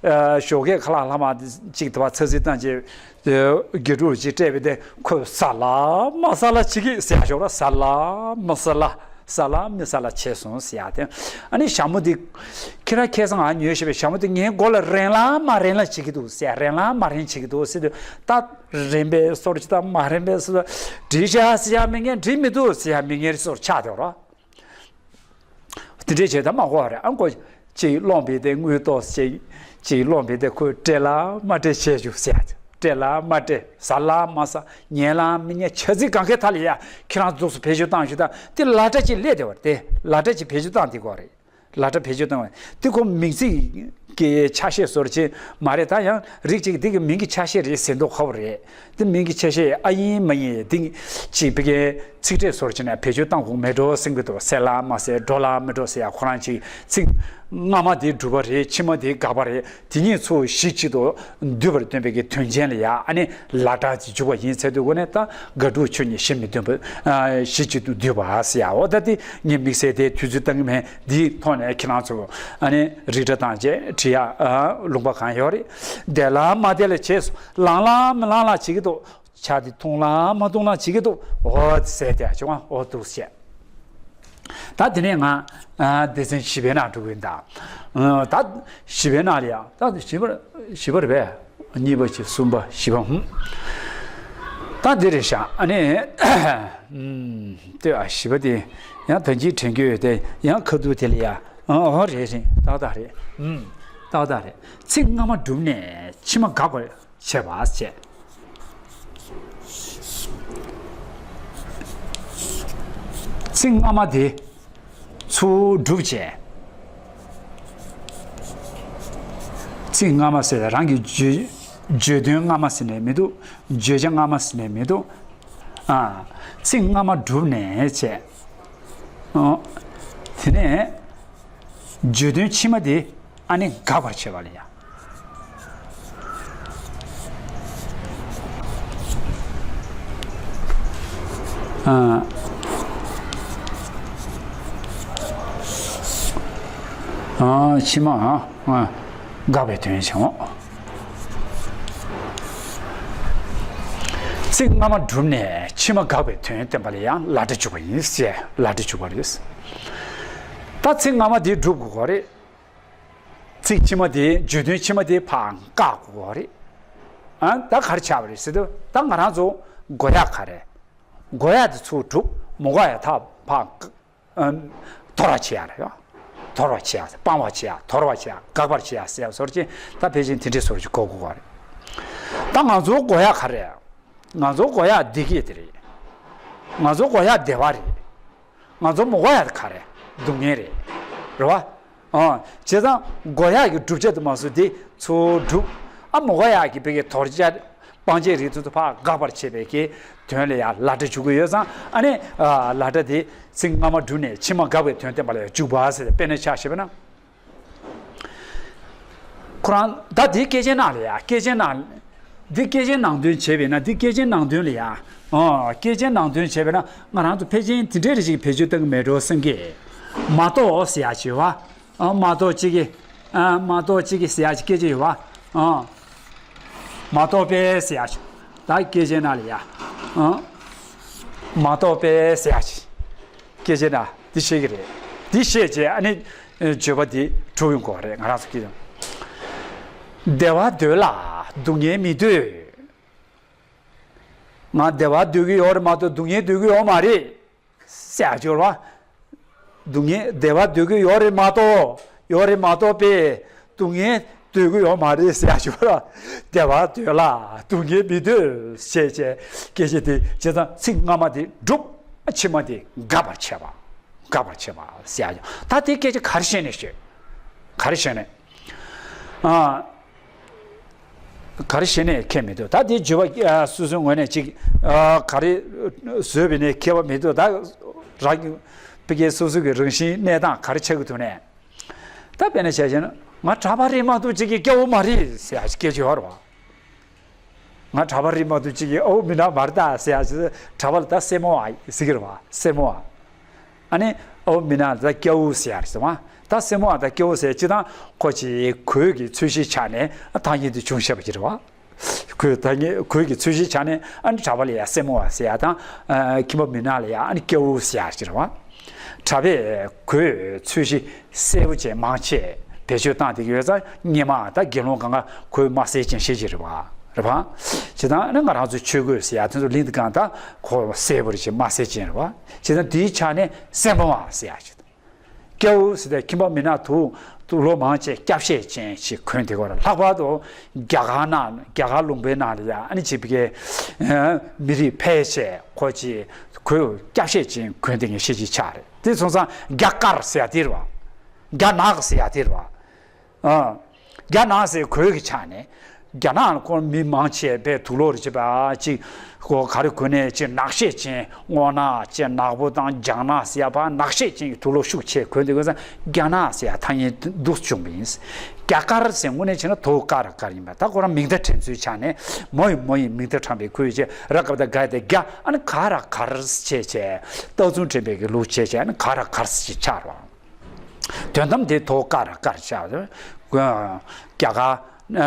ཨ། ཞོགས་ཀས་ཁ་ལག་ལྷག་མ་ཅིག་དུ་བ་ཚ་ཚིལ་བཏང་བྱས། དགེ་ཕྲུག་ཅིག་སྤྲད་པས་ཏེ་ཁོས་ཟ་ལ་མ་ཟ་ལ་བྱེད་ཀྱི་ཟེར་ཡག་ཞོག་ར། ཟ་ལ་མ་ཟ་ལ། ཟ་ལ་མི་ཟ་ལ་བྱས་སོང་ཟེར་ཡག་དེ། ཨ་ནི་ཞྭ་མོ་འདི། ཁྱེད་རང་ཁ་སང་ང་ཉོས་ཤེས་པའི་ཞྭ་མོ་འདི་ངའི་མགོ་ལ་རན་ལ་མ་རན་ལ་བྱེད་ཀྱི་འདུག་ཟེར། རན་ལ་མ་རན་བྱེད་ཀྱི་འདུག་ཟེར་དུས་ད། རན་པའི་སོར་ཅིག་དང་མ་རན་པའི་སོར། འགྲིག་ཤག་ཟེར་ཡག་མི་ངན། འགྲིག་མི་འདུག་ཟེར་ཡག་མི་ངན་སོར་ཆགས་འདུག་ར། དེ་འདྲས་བྱས་ད་མ་གོ་བ་རེད། ཨ་ཁོ་ཅིག་སློང་བས་ཏེ་དངུལ་ཏོག་ཅིག་ཅིག་སློང་བས་ཏེ་ཁོས་སྤྲད་ལ་མ་སྤྲད་བྱས་བཅུག་ཟེར། སྤྲད་ལ་མ་སྤྲད། ཟ་ལ་མ་ཟ། ཉན་ལ་མི་ཉན། བྱ་ཚིག་གང་གའི་མཐའ་ལ་ཡ་ཁྱེད་རང་རྫོགས་སུ་བེད་སྤྱོད་བཏང་བཅུག་ད་དེ་ལ་སྒྲ་ཅིག་སླེབས་བསྡད་པ་རེད། དེ་ལ་སྒྲ་ཅིག་བེད་སྤྱོད་བཏང་བསྡད་ཀྱི་ཡོད་རེད། ལ་སྒྲ་བེད་སྤྱོད་བཏང་བ་དེ་ཁོ་མིང་ཚིག་གི་ཆ་ཤས་སོར་ཆེ་མ་རེད། ད་ཡང་རིགས་གཅིག་འདི་གི་མིང་གི་ཆ་ཤས་རེད་ཟེར་མདོག་ཁ་པོ་རེད། དེ་མིང་གི་ཆ་ཤས་ཨ་ཡིན་མ་ཡིན་འདི་ཅིག་བི་ཀའི་ཚིག་ཕྲད་སོར་ཆེ་ན་བེད་སྤྱོད་བཏང་དགོས་མེད་འགྲོ་སེམས་ཀྱི་འདུག་གསལ་ལ་མ་གསལ། འགྲོ་ལ་མི་འགྲོ་ཟེར་ཡག་ཁོ་རང་ཅིག་ཚིག་སྔ་མ་དེ་སྒྲུབ་པ་རེད། ཕྱི་མ་དེ་དགག་པ་རེད། དེ་གཉིས་ཚུར་གཞི་གཅིག་ཏུ་འདུས་པར་སྟོན་པའི་གི་དོན་ཅན་ལ་ཡ་ཨ་ནི་ལ་སྒྲ་ཅིག་འཇུག་པ་ཡིན་ཟེར་དུས་གོ་ནས་ད་དགག་སྒྲུབ་ཆོས་གཉིས་གཞི་མི་མཐུན་པ། ཨ། གཞི་གཅིག་ཏུ་འདུས་པ་ཟེར་ཡ། འོ་ད་དེ་ངས་དམིགས་བསལ་དེ་དུས་ཚོད་བཏང་གི་མེད། འདིའི་ཐོག་ནས་ཁྱེད་རང་ཚོ་ཨ་ནི་རིགས་འདྲ་བཏང་བྱས་བྲིས་ཡ། ཨ། ལུང་པ་གང་ཡོད་རེད། བདེ་ལ་མ་བདེ་ལ་བྱས་སོ། ལངས་ལ་མི་ལངས་ལ་བྱེད་ཀྱི་འདུག་ཇ་དེ་འཐུང་ལ་མ་འཐུང་ལ་བྱེད་ཀྱི་འདུག་འོ་ཟེར་དེ་བྱུང་བ་འོ་འདུག་ཟེར། ད་དེ་ནས་ང་ཨ་སྡེ་ཚན་བཞི་པའི་ནང་འགྲོ་གི་ཡིན་ད། ཨ། ད་བཞི་པའི་ནང་ལ་ཡ་ད་བཞི་པར་བཞི་པ་རེད་པས། གཉིས་པ་བཞི། གསུམ་པ་བཞི་པ། ཧུམ། ད་འདི་རེད་ཤག་ཨ་ནི། ཨམ། དེ་ཨ་བཞི་པ་དེ་ཡང་ད་གིན་དྲན་གྱི་ཡོད་དེ་ཡང་ཁ་ཐུག་དེ་ལ་ཡ། ཨོ་རེད་རེད། ཏག་ཏག་རེད། ཨམ། ཏག་ཏག་རེད། ཚིག་སྔ་མ་གྲུབ་ནས་ཕྱི་མ་དགག་པར་བྱེད་པ་བྱས། ཚིག་སྔ་མ་དེ་ཚུར་སྒྲུབ་བྱས། ཚིག་སྔ་མ་ཟེར་རང་གི་བརྗོད་བརྗོད་དོན་སྔ་མ་ཟེར་ནས་མི་འདུག་བརྗོད་བྱ་སྔ་མ་ཟེར་ནས་མི་འདུག་ཨ། ཚིག་སྔ་མ་གྲུབ་ནས་བྱས། ཨོ། དེ་ནས་བརྗོད་དོན་ཕྱི་མ་དེ་ཨ་ནི་དགག་པར་བྱེད་པ་ལ་ཡ། ཨ། ཨ། ཕྱི་མ། ཨ། དགག་པའི་དོན་བྱ་འོང་། ཚིག་སྔ་མ་གྲུབ་ནས་ཕྱི་མ་དགག་པའི་དོན་བསྟན་པ་ལ་ཡང་ལ་སྒྲ་འཇུག་པ་ཡིན་ཞེས་ལ་སྒྲ་འཇུག་པ་རེད། ད་ཚིག་སྔ་མ་དེ་སྒྲུབ་དགོས་པ་རེད། ཚིག་ཕྱི་མ་དེ་བརྗོད་དོན་ཕྱི་མ་དེ་ཕར་བཀག་དགོས་པ་རེད། ཨ། ད་ག་རེ་བྱ་བ་རེད་ཟེར་དུས་ད་ང་རང་ཚོ་དགོས་ཡག་ག་རེ། དགོས་ཡག་དེ་ཚུར་སྒྲུབ། མི་དགོས་ཡག་ད་ཕར་བཀག་ཨ། དོར་བ་བྱེད་ཡག་རེད་ཡ། དོར་བ་བྱེད་ཡག་སྤང་བ་བྱེད་ཡག་དོར་བ་བྱེད་ཡག་དགག་པར་བྱེད་ཡག་ཟེར་བ་སོར་ཅིག་ད་ཕལ་ཆེར་དེ་འདྲའི་སོར་ཅིག་གོ་དགོས་པ་རེད། ད་ང་ཚོའི་དགོས་ཡག་ག་རེ། ང་ཚོའི་དགོས་ཡག་བདེ་སྐྱིད་དེ་རེད། ང་ཚོའི་དགོས་ཡག་བདེ་བ་རེད། ང་ཚོ་མི་དགོས་ཡག་དེ་ག་རེ། སྡུག་བསྔལ་རེད། རེད་བ། ཨང་། བྱས་ཙང་དགོས་ཡག་གི་བསྒྲུབ་བྱ་དུ་མ་བཟོ་དེ་ཚུར་སྒྲུབ། ཨ། མི་དགོས་ཡག་གི་བེ་གའི་དོར་བྱ་སྤང་བྱའི་རིགས་དེ་ཚོ་ཕར་དགག་པར་བྱེད་པའི་གི་དོན་ལ་ཡང་ལ་སྒྲ་འཇུག་གི་ཡོད་ཙང་། ཨ་ནི། ཨ། ལ་སྒྲ་དེ་ཚིག་སྔ་མ་བསྒྲུབས་ནས་ཕྱི་མ་དགག་པའི་དོན་བསྟན་པ་ལ་ཡང་འཇུག་པ་ཟེར་ཏེ་དཔེར་ན་ཆ་བཞག་པ་ན། ཁོ་རང་ད་འདི་སྐད་ཆའི་ནང་ལ་ཡ། སྐད་ཆའི་ནང་། འདི་སྐད་ཆའི་ནང་དོན་བྱས་པས་ན། འདི་སྐད་ཆའི་ནང་དོན་ལ་ཡ། ཨོ། སྐད་ཆའི་ནང་དོན་བྱས་པས་ན་ང་རང་ཚོ་ཕལ་ཆེར་དེ་འདྲའི་རིགས་ཤིག་བེད་སྤྱོད་གཏོང་གི་མེད་འགྲོ་བསམ་གི། མ་གཏོགས་ཟེར་ཡ་ཅིག་ཡོད་བ། ཨ། མ་གཏོགས་ཅིག་གི། ཨ། མ་གཏོགས་ཅིག་གི་ཟེར་ཡ་ཅིག་སྐད་ཆ་ཡོད་བ། ཨ། མ་གཏོགས་པའི་ཟེར་ཡ་ཅིག་ད་སྐད་ཆའི་ནང་ལ་ཡ། ཨ། མ་གཏོགས་པའི་ཟེར་ཡ་ཅིག་སྐད་ཆའི་ནང་འདི་བཤད་ཀྱི་རེད། འདི་བཤད་རྗེས་ཨ་ནི། བརྗོད་པ་འདི་གྲུབ་ཡོང་གི་རེད། ང་རང་ཚོ་སྐད་ཆ། བདེ་བ་འདོད་ལ་སྡུག་བསྔལ་མི་འདོད། ང་བདེ་བ་འདོད་ཀྱི་ཡོད་རེད་མ་གཏོགས་སྡུག་བསྔལ་འདོད་ཀྱི་ཡོད་མ་རེད་ཟེར་ཡ་ཅིག་ཡོད་རེད་བ། སྡུག་བསྔལ། བདེ་བ་འདོད་ཀྱི་ཡོད་རེད་མ་གཏོགས། ཡོད་རེད་མ་གཏོགས་པས་སྡུག་བསྔལ་འདོད་ཀྱི་ཡོད་མ་རེད་ཟེར་ཡ་ཅིག་ཡོད་རེད་བ། བདེ་བ་འདོད་ལ་སྡུག་བསྔལ་མི་འདོད་ཟེར་བྱས་སྐད་ཆ་དེ། བྱས་ཙང་ཚིག་སྔ་མ་དེ་སྒྲུབ། ཕྱི་མ་དེ་དགག་པར་བྱེད་པ། དགག་པར་བྱེད་པ་ཟེར་ཡ་ཅིག་ད་དེ་སྐད་ཆ་ག་རེ་བཤད་ནས་ཤོད། ག་རེ་བཤད་ནས། ཨ། ག་རེ་བཤད་ནས་ཁྱད་མི་འདུག་ད་དེ་བརྗོད་པ། ཨ། སོ་སོའི་ངོས་ནས་ཅིག་ཨ། ག་རེ་བཟོས་པ་ཡིན་ནའི་ཁྱད་པར་མི་འདུག་ད་རང་གི་ཕ་གིའི་སོ་སོ་གི་རང་བཞིན་གནས་སྟངས་ག་རེ་ཆགས་ཀྱི་འདུག་ནས། ད་དཔེར་ན་བྱས་བྱས་ན་ང་གྲྭ་པ་རེད་མ་གཏོགས་ཅིག་གི་སྐྱ་བོ་མ་རེད་ཟེར་ཡ་ཅིག་སྐད་ཆ་ཡོད་རེད་བ། ང་གྲྭ་པ་རེད་མ་གཏོགས་ཅིག་གི་ཨའུ་མི་ནག་མ་རེད་ད་ཟེར་ཡ་ཅིག་གྲྭ་པ་ལ་ད་སེར་མོ་བ་ཟེར་གི་རེད་བ། སེར་མོ་བ། ཨ་ནི་ཨའུ་མི་ནག་ད་སྐྱ་བོ་ཟེར་ཡ་རེད་བ། ད་སེར་མོ་བ་དང་སྐྱ་བོ་ཟེར་སྤྱིར་བཏང་ཁོ་ཅིག་གོས་ཀྱི་ཚོས་གཞིའི་ཆ་ནས་ཐ་སྙད་དེ་བྱུང་བཞག་པ་ཅིག་རེད་བ། གོས་ཐ་སྙད། གོས་ཀྱི་ཚོས་གཞིའི་ཆ་ནས་ཨ་ནི་གྲྭ་པ་ལ་ཡ་སེར་མོ་བ་ཟེར་ཡ་དང་། ཨ། ཁྱིམ་པ་མི་ནག་ལ་ཡ་ཨ་ནི་སྐྱ་བོ་ཟེར་ཡ་ཅིག་རེད་བ། གྲྭ་པས་གོས་ཚོས་གཞི་གསལ་པོ་བྱས་མང་ཆེ་བེད་སྤྱོད་བཏང་བསྡད་ཀྱི་ཡོད་ཙང་སྔོན་མ་ད་དགེ་སློང་སྒང་ག་གོས་དམར་སེར་ཅན་ཤེས་ཀྱི་རེད་བ། རེད་བ། བྱས་ཙང་ཨ་ནི་ང་རང་ཚོ་ཆོས་གོས་ཟེར་ཡ་དེ་ཚོ་གླིང་འདི་སྒང་ད་གོས་སེར་པོ་རེད་ཅེས་དམར་སེར་ཅན་རེད་བ། བྱས་ཙང་དེའི་ཆ་ནས་སེར་མོ་བ་ཟེར་ཡ་ཅིག་སྐྱ་བོ་ཟེར་ཏེ་ཁྱིམ་པ་མི་ནག་དུག་དུག་ལོག་མང་ཆེ་སྐྱ་བཤད་ཅན་ཞིག་གོན་བསྡད་ཀྱི་ཡོད་རེད། ལྷག་པར་དུ་རྒྱ་གར་ནང་། རྒྱ་གར་ལུང་པའི་ནང་ལ་ཡ་ཨ་ནི་ཅིག་ཕ་གིའི་མི་རིགས་ཕལ་ཆེར་ཁོ་ཅིག་གོས་སྐྱ་བཤད་ཅན་གོན་བསྡད་མཁན་ཤེས་ཀྱི་ཆགས་རེད། དེ་སོང་ཙང་རྒྱ་དཀར་ཟེར་ཡ་དེ་རེད་བ། རྒྱ་ནག་ཟེར་ཡ་དེ་རེད་བ། ཨ། རྒྱ་ནག་ཟེར་གོས་ཀྱི་ཆ་ནས། རྒྱ་ནག་ལ་ཁོ་མི་མང་ཆེ་བས་དུག་ལོག་རེ་བྱེད་པ་ཅིག་ཁོ་ག་རེ་གོན་ནས་ཅིག་ནག་ཤད་ཅན། སྔོ་ནག་ཅིག་ནག་པོ་དང་ལྗང་ནག་ཟེར་ཡ་ཕར་ནག་ཤད་ཅན་གྱི་དུག་ལོག་ཤུགས་ཆེ་གོན་དེ་གོན་ཙང་རྒྱ་ནག་ཟེར་ཡ་ཐ་སྙད་འདུག་བྱུང་བ་ཡིན། རྒྱ་དཀར་ཟེར་དངོས་གནས་བྱས་ན་དོ་དཀར་དཀར་ཡིན་པ། ད་ཁོ་རང་མིང་བརྡ་དྲན་ཚུལ་ཆ་ནས་མོ་ཡིན་མོ་ཡིན་མིང་བརྡ་དྲངས་པའི་ཁོས་ཅིག་ར་ག་བཏགས་རྒ་ཡ་བཏགས་རྒྱ། ཨ་ནི་ག་ར་གར་ཟེར་བྱས་བྱས་རྟགས་ཚུལ་འདྲེན་པའི་གི་ལུགས་བྱས་བྱས། ཨ་ནི་ག་ར་གར་ཟེར་ཆགས་རོགས། དོན་དམ་དེ་དོ་དཀར་དཀར་ཆགས། རྒྱ་གར།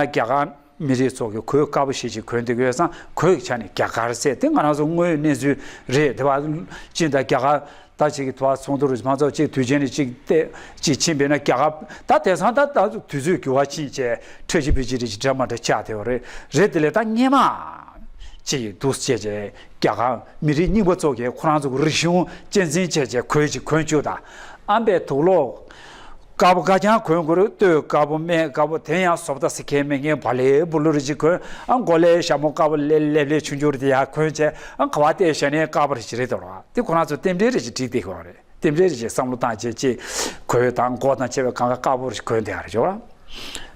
རྒྱ་གར་མི་རིགས་ཚོ་གི་གོས་དཀར་པོ་ཞེ་ཅིག་གོན་བསྡད་ཀྱི་ཡོད་ཙང་གོས་ཀྱི་ཆ་ནས་རྒྱ་གར་ཟེར། དེ་ང་རང་ཚོ་དངོས་ཡོད་གནས་ཚུལ་རེད་དེ་བ། ཅིག་ད་རྒྱ་གར་ད་ཅིག་གི་དུ་བ་ཚོགས་འདུ་རུ་མ་ཚོགས་ཅིག་དུས་ཆེན་ནས་ཅིག་བལྟས་ཅིག་ཕྱིན་པས་ན། རྒྱ་གར་ད་དེང་སང་ད་ད་དུས་ཚོད་འགྱུར་བ་ཕྱིན་བྱས་ཁྲ་ཆི་བི་ཆི་རེ་ཅིག་འདྲ་མ་འདྲ་ཆགས་བསྡད་པ་རེད། རེད་དེ་ལས་ད་སྔོན་མ་ ཅིག་འདུག་ཅེས་བྱས། རྒྱ་གར་མི་རིགས་རྙིང་པ་ཚོ་གིས་ཁོ་རང་ཚོ་གི་རིག་གཞུང་གཅེས་འཛིན་བྱས་བྱས་གོས་ཅིག་གོན་བཅུག་དང་། ཨམ་པའི་དུག་ལོག་དཀར་པོ་དཀར་རྐྱང་གོན་དགོས་རེད། སྟོད་དཀར་པོ་སྨད་དཀར་པོ་དེ་ཡང་བཟོ་ལྟ་ཟེར་མཁན་མེད་མཁན་བ་ལེ་བུ་ལུ་རེ་ཅིག་གོན། ཨ་མགོ་ལ་ཞྭ་མོ་དཀར་པོ་ལེབ་ལེབ་ལེབ་ཆུང་ཆུང་རེ་དེ་ཡང་གོན་བྱས། ཨ་ག་བ་བལྟས་བྱས་ནས་དཀར་པོ་རེ་ཅིག་རེད་འདུག་ར། དེ་ཁོ་རང་ཚོ་རྟེན་འབྲེལ་རེ་ཅིག་བསྒྲིགས་བསྡད་ཡོད་རེད། རྟེན་འབྲེལ་རེ་ཅིག་བསམ་བློ་བཏང་བྱས་ཅིག་གོས་དང་མགོ་དང་བཅས་པའི་གང་ག་དཀར་པོ་རེ་གོན་བསྡད་ཡོད་རེད་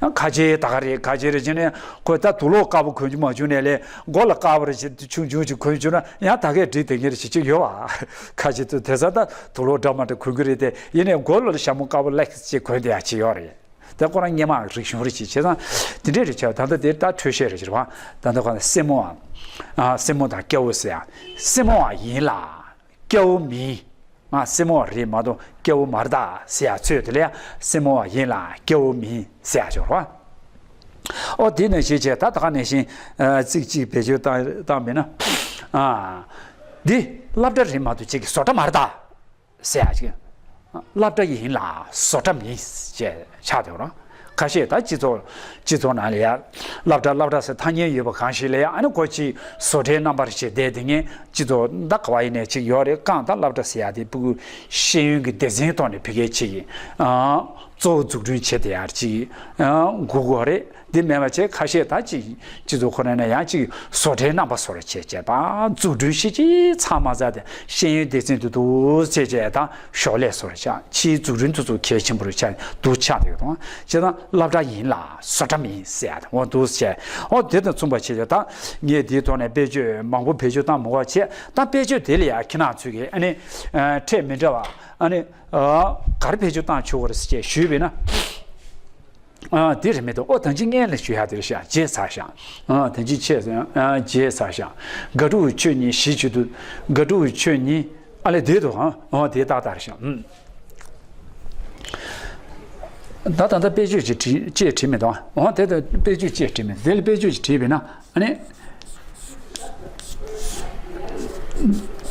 ཅོ། ཁ་ཆེ་ད་ག་རེད། ཁ་ཆེ་རེད་ཅེ་ནས་ཁོས་ད་དུག་ལོག་དཀར་པོ་གོན་རྒྱུ་མ་བྱུང་ནས་ལས་མགོ་ལ་དཀར་པོ་རེ་ཅིག་ཆུང་ཆུང་ཅིག་གོན་བྱུང་ན་ཡང་ད་གས་འགྲིག་དེ་ངེད་རེ་ཅིག་ཅིག་ཡོད་བ། ཁ་ཆེ་ཚོས་དེ་ས་ད་དུག་ལོག་འདྲ་མ་འདྲ་གོན་གི་རེད་དེ། ཡིན་ནས་མགོ་ལ་ཞྭ་མོ་དཀར་པོ་ལེགས་ཅིག་གོན་བསྡད་ཡ་ཅིག་ཡོད་རེད། དེ་ཁོ་རང་སྔོན་མ་རིག་གཞུང་རེ་ཅིག་བྱས་ཙང་དེ་འདྲས་རེ་བྱས། ད་ལྟ་དེ་ད་འཕྲོས་བཤད་རེ་ཅིག་རེད་བ། ད་ལྟ་ཁོ་ན་སྲས་མོ་བ། ཨ་སྲས་མོ་དང་སྐྱ་བོ་ཟེར་ཡ། སྲས་མོ་བ་ཡིན་ལ། སྐྱ་བོ་མིན། ང་སྲས་མོ་བ་རེད་མ་གཏོགས་སྐྱ་བོ་མ་རེད་ད་ཟེར་ཡ་ཚོད་དེ་ལ་ཡ་སྲས་མོ་བ་ཡིན་ལ་སྐྱ་བོ་མིན་ཟེར་ཡ་ཅིག་རེད་བ། ཨོ་དེ་ནང་བཞིན་བྱས་ད་ད་ག་ནང་བཞིན་ཚིག་གཅིག་བེད་སྤྱོད་བཏང་བཏང་བས་ན། ཨ་འདི་སློབ་གྲྭ་རེད་མ་གཏོགས་ཅིག་གི་བཟོ་གྲྭ་མ་རེད་ད། ཟེར་ཡ་ཅིག་སློབ་གྲྭ་ཡིན་ལ་བཟོ་གྲྭ་མིན་ཅེས་ཆགས་འདུག་རོ། ཁ་ཤས་ད་སྤྱི་ཚོགས་སྤྱི་ཚོགས་ནང་ལ་ཡ་སློབ་གྲྭ་སློབ་གྲྭ་ཟེར་ཐ་སྙད་ཡོད་པ་གང་ཞིག་ལ་ཡ་ཨ་ནི་ཁོ་ཅིག་བཟོ་གྲྭའི་རྣམ་པར་བྱས་བསྡད་དེ་ངས་སྤྱི་ཚོགས་ད་ག་བ་ཡིན་ནས་ཅིག་ཡོད་རེད། གང་ད་སློབ་གྲྭ་ཟེར་ཡ་དེ་ཕྲུ་གུ་ཤེས་ཡོན་གྱི་སྡེ་ཚན་ཐོག་ནས་ཕ་གིའི་ཅིག་གཙོ་བོ་འཛུགས་སྐྲུན་བྱེད་བསྡད་ཡ་ཅིག་དགོས་དགོས་རེད། འདི་མེད་པ་བྱས་ཁ་ཤས་ད་ཅིག་སྤྱི་ཚོགས་ཁོ་ན་ནས་ཡང་ཅིག་བཟོ་གྲྭའི་རྣམ་པ་བཟོ་འདྲ་བྱས་བྱས་དང་འཛུགས་སྐྲུན་ཤེས་ཀྱི་ཚང་མ་ཟ་དེ་ཤེས་ཡོན་སྡེ་ཚན་དུ་འདུག་བྱས་བྱས་དང་ཞོགས་ལས་བཟོ་འདྲ་ཆགས། ཕྱིའི་འཛུགས་སྐྲུན་དུ་ཚུགས་གལ་ཆེན་པོ་རུ་ཆགས་འདུག་ཆགས་འདུག་དང་བྱས་དང་སློབ་གྲྭ་ཡིན་ལ་བཟོ་གྲྭ་མིན་ཟེར་ཡ་དང་འོ་འདུག་བྱས་འོ་དེ་དང་མཚུངས་པ་བྱས་བྱས་དང་ངས་དེའི་ཐོག་ནས་དཔེ་བརྗོད་མང་པོ་བེད་སྤྱོད་བཏང་མི་དགོས་བྱས་དང་དཔེ་བརྗོད་དེ་ལ་ཡ་ཁྱེད་རང་ཚོས་ཀྱི་ཨ་ནི་ཕྲད་མི་འདྲ་བ་ཨ་ནི་ག་རེ་བེད་སྤྱོད་བཏང་ཆོག་གི་རེད་ཟེར་བྱས་ཞུས་པས་ན། ཨ་དེ་རེད་མི་འདུག་ཨོ་ད་ཅི་སྔན་ལ་ཞུ་ཡ་དེ་རེད་ཤག་བརྗེད་ཚར་ཤག་ཨ་ད་ཅི་ཆེ་ཨ་བརྗེད་ཚར་ཤག་དགག་སྒྲུབ་ཆོས་གཉིས་གཞི་བྱེད་དུ་དགག་སྒྲུབ་ཆོས་གཉིས་ཨ་ལས་དེ་འདུག་ཨ་ཨོ་དེ་ཏག་ཏག་རེད་ཤག་ཨུམ། ད་ད་ལྟ་དཔེ་བརྗོད་ཅིག་བྲིས་ཅེས་བྲིས་མི་འདུག་ཨོ་དེ་ད་དཔེ་བརྗོད་ཅེས་བྲིས་མི་འདུག་དེ་ལ་དཔེ་བརྗོད་ཅིག་བྲིས་པས་ན། ཨ་ནི།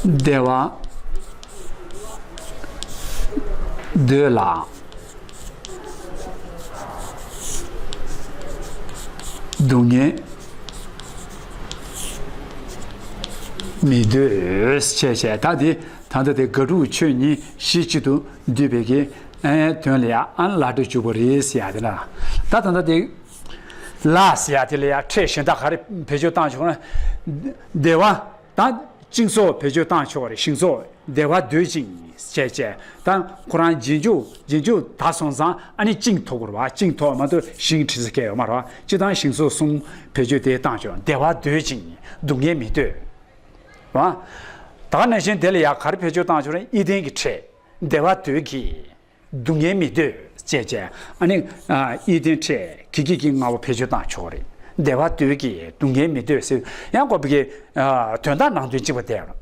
བདེ་བ། འདོད་ལ། སྡུག་བསྔལ། མི་འདོད་ཅེས་བྱས་ད་དེ་ད་ལྟ་དེ་དགག་སྒྲུབ་ཆོས་གཉིས་གཞི་གཅིག་ཏུ་འདུས་པའི་གི་ཨ་དོན་ལ་ཡང་ཨ་ལ་སྒྲ་འཇུག་པ་རེད་ཟེར་ཡ་དེ་ལ། ད་ད་ལྟ་དེ། ལ་ཟེར་ཡ་དེ་ལ་ཡང་ཕྲད་གཞན་དག་ག་རེ་བེད་སྤྱོད་བཏང་ཆོག་ན། བདེ་བ་དང་ཅིང་སོགས་བེད་སྤྱོད་བཏང་ཆོག་རེད། ཞིང་སོགས་བདེ་བ་འདོད་ཅིང་བྱས་བྱས་དང་ཁོ་རང་རྗེས་འཇུག་རྗེས་འཇུག་ད་སོང་ཙང་ཨ་ནི་ཅིང་ཐོགས་དགོས་རེད་བ། ཅིང་ཐོགས་མ་གཏོགས་ཞིང་བྲིས་ས་སྐད་ཡོད་མ་རེད་བ། སྤྱི་དང་ཞིང་སོགས་གསུམ་བེད་སྤྱོད་དེ་བཏང་ཆོག་བདེ་བ་འདོད་ཅིང་སྡུག་བསྔལ་མི་འདོད་བ། ད་ག་ནང་བཞིན་དེ་ལ་ཡང་ག་རེ་བེད་སྤྱོད་བཏང་ཆོག་རེད། ཨི་ལྡན་གྱི་ཕྲད་བདེ་བ་འདོད་ཀྱི། སྡུག་བསྔལ་མི་འདོད་ཅེས་བྱས། ཨ་ནི་ཨ་ཨི་ལྡན་ཕྲད་གི་གི་གི་ལྔ་པོ་བེད་སྤྱོད་བཏང་ཆོག་རེད། བདེ་བ་འདོད་ཀྱི་སྡུག་བསྔལ་མི་འདོད་ཟེར་ཡང་ཀོ་བི་གི་ཨ་དོན་དག་ནང་དོན་གཅིག་པ་བསྡད་ཡོད།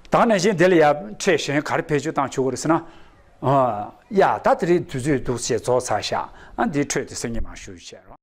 ད་ག་ནང་བཞིན་དེ་ལ་ཡང་ཕྲད་གཞན་ག་རེ་བེད་སྤྱོད་བཏང་ཆོག་གི་རེད་ཟེར་ན། ཨ་ཡ་ད་དེ་རིང་དུས་ཚོད་འདུག་ཅེས་རྫོགས་ཚར་ཤག་ཨ་འདིའི་འཕྲོས་དེ་སང་ཉིན་མར་ཞུ་བྱས་རོགས།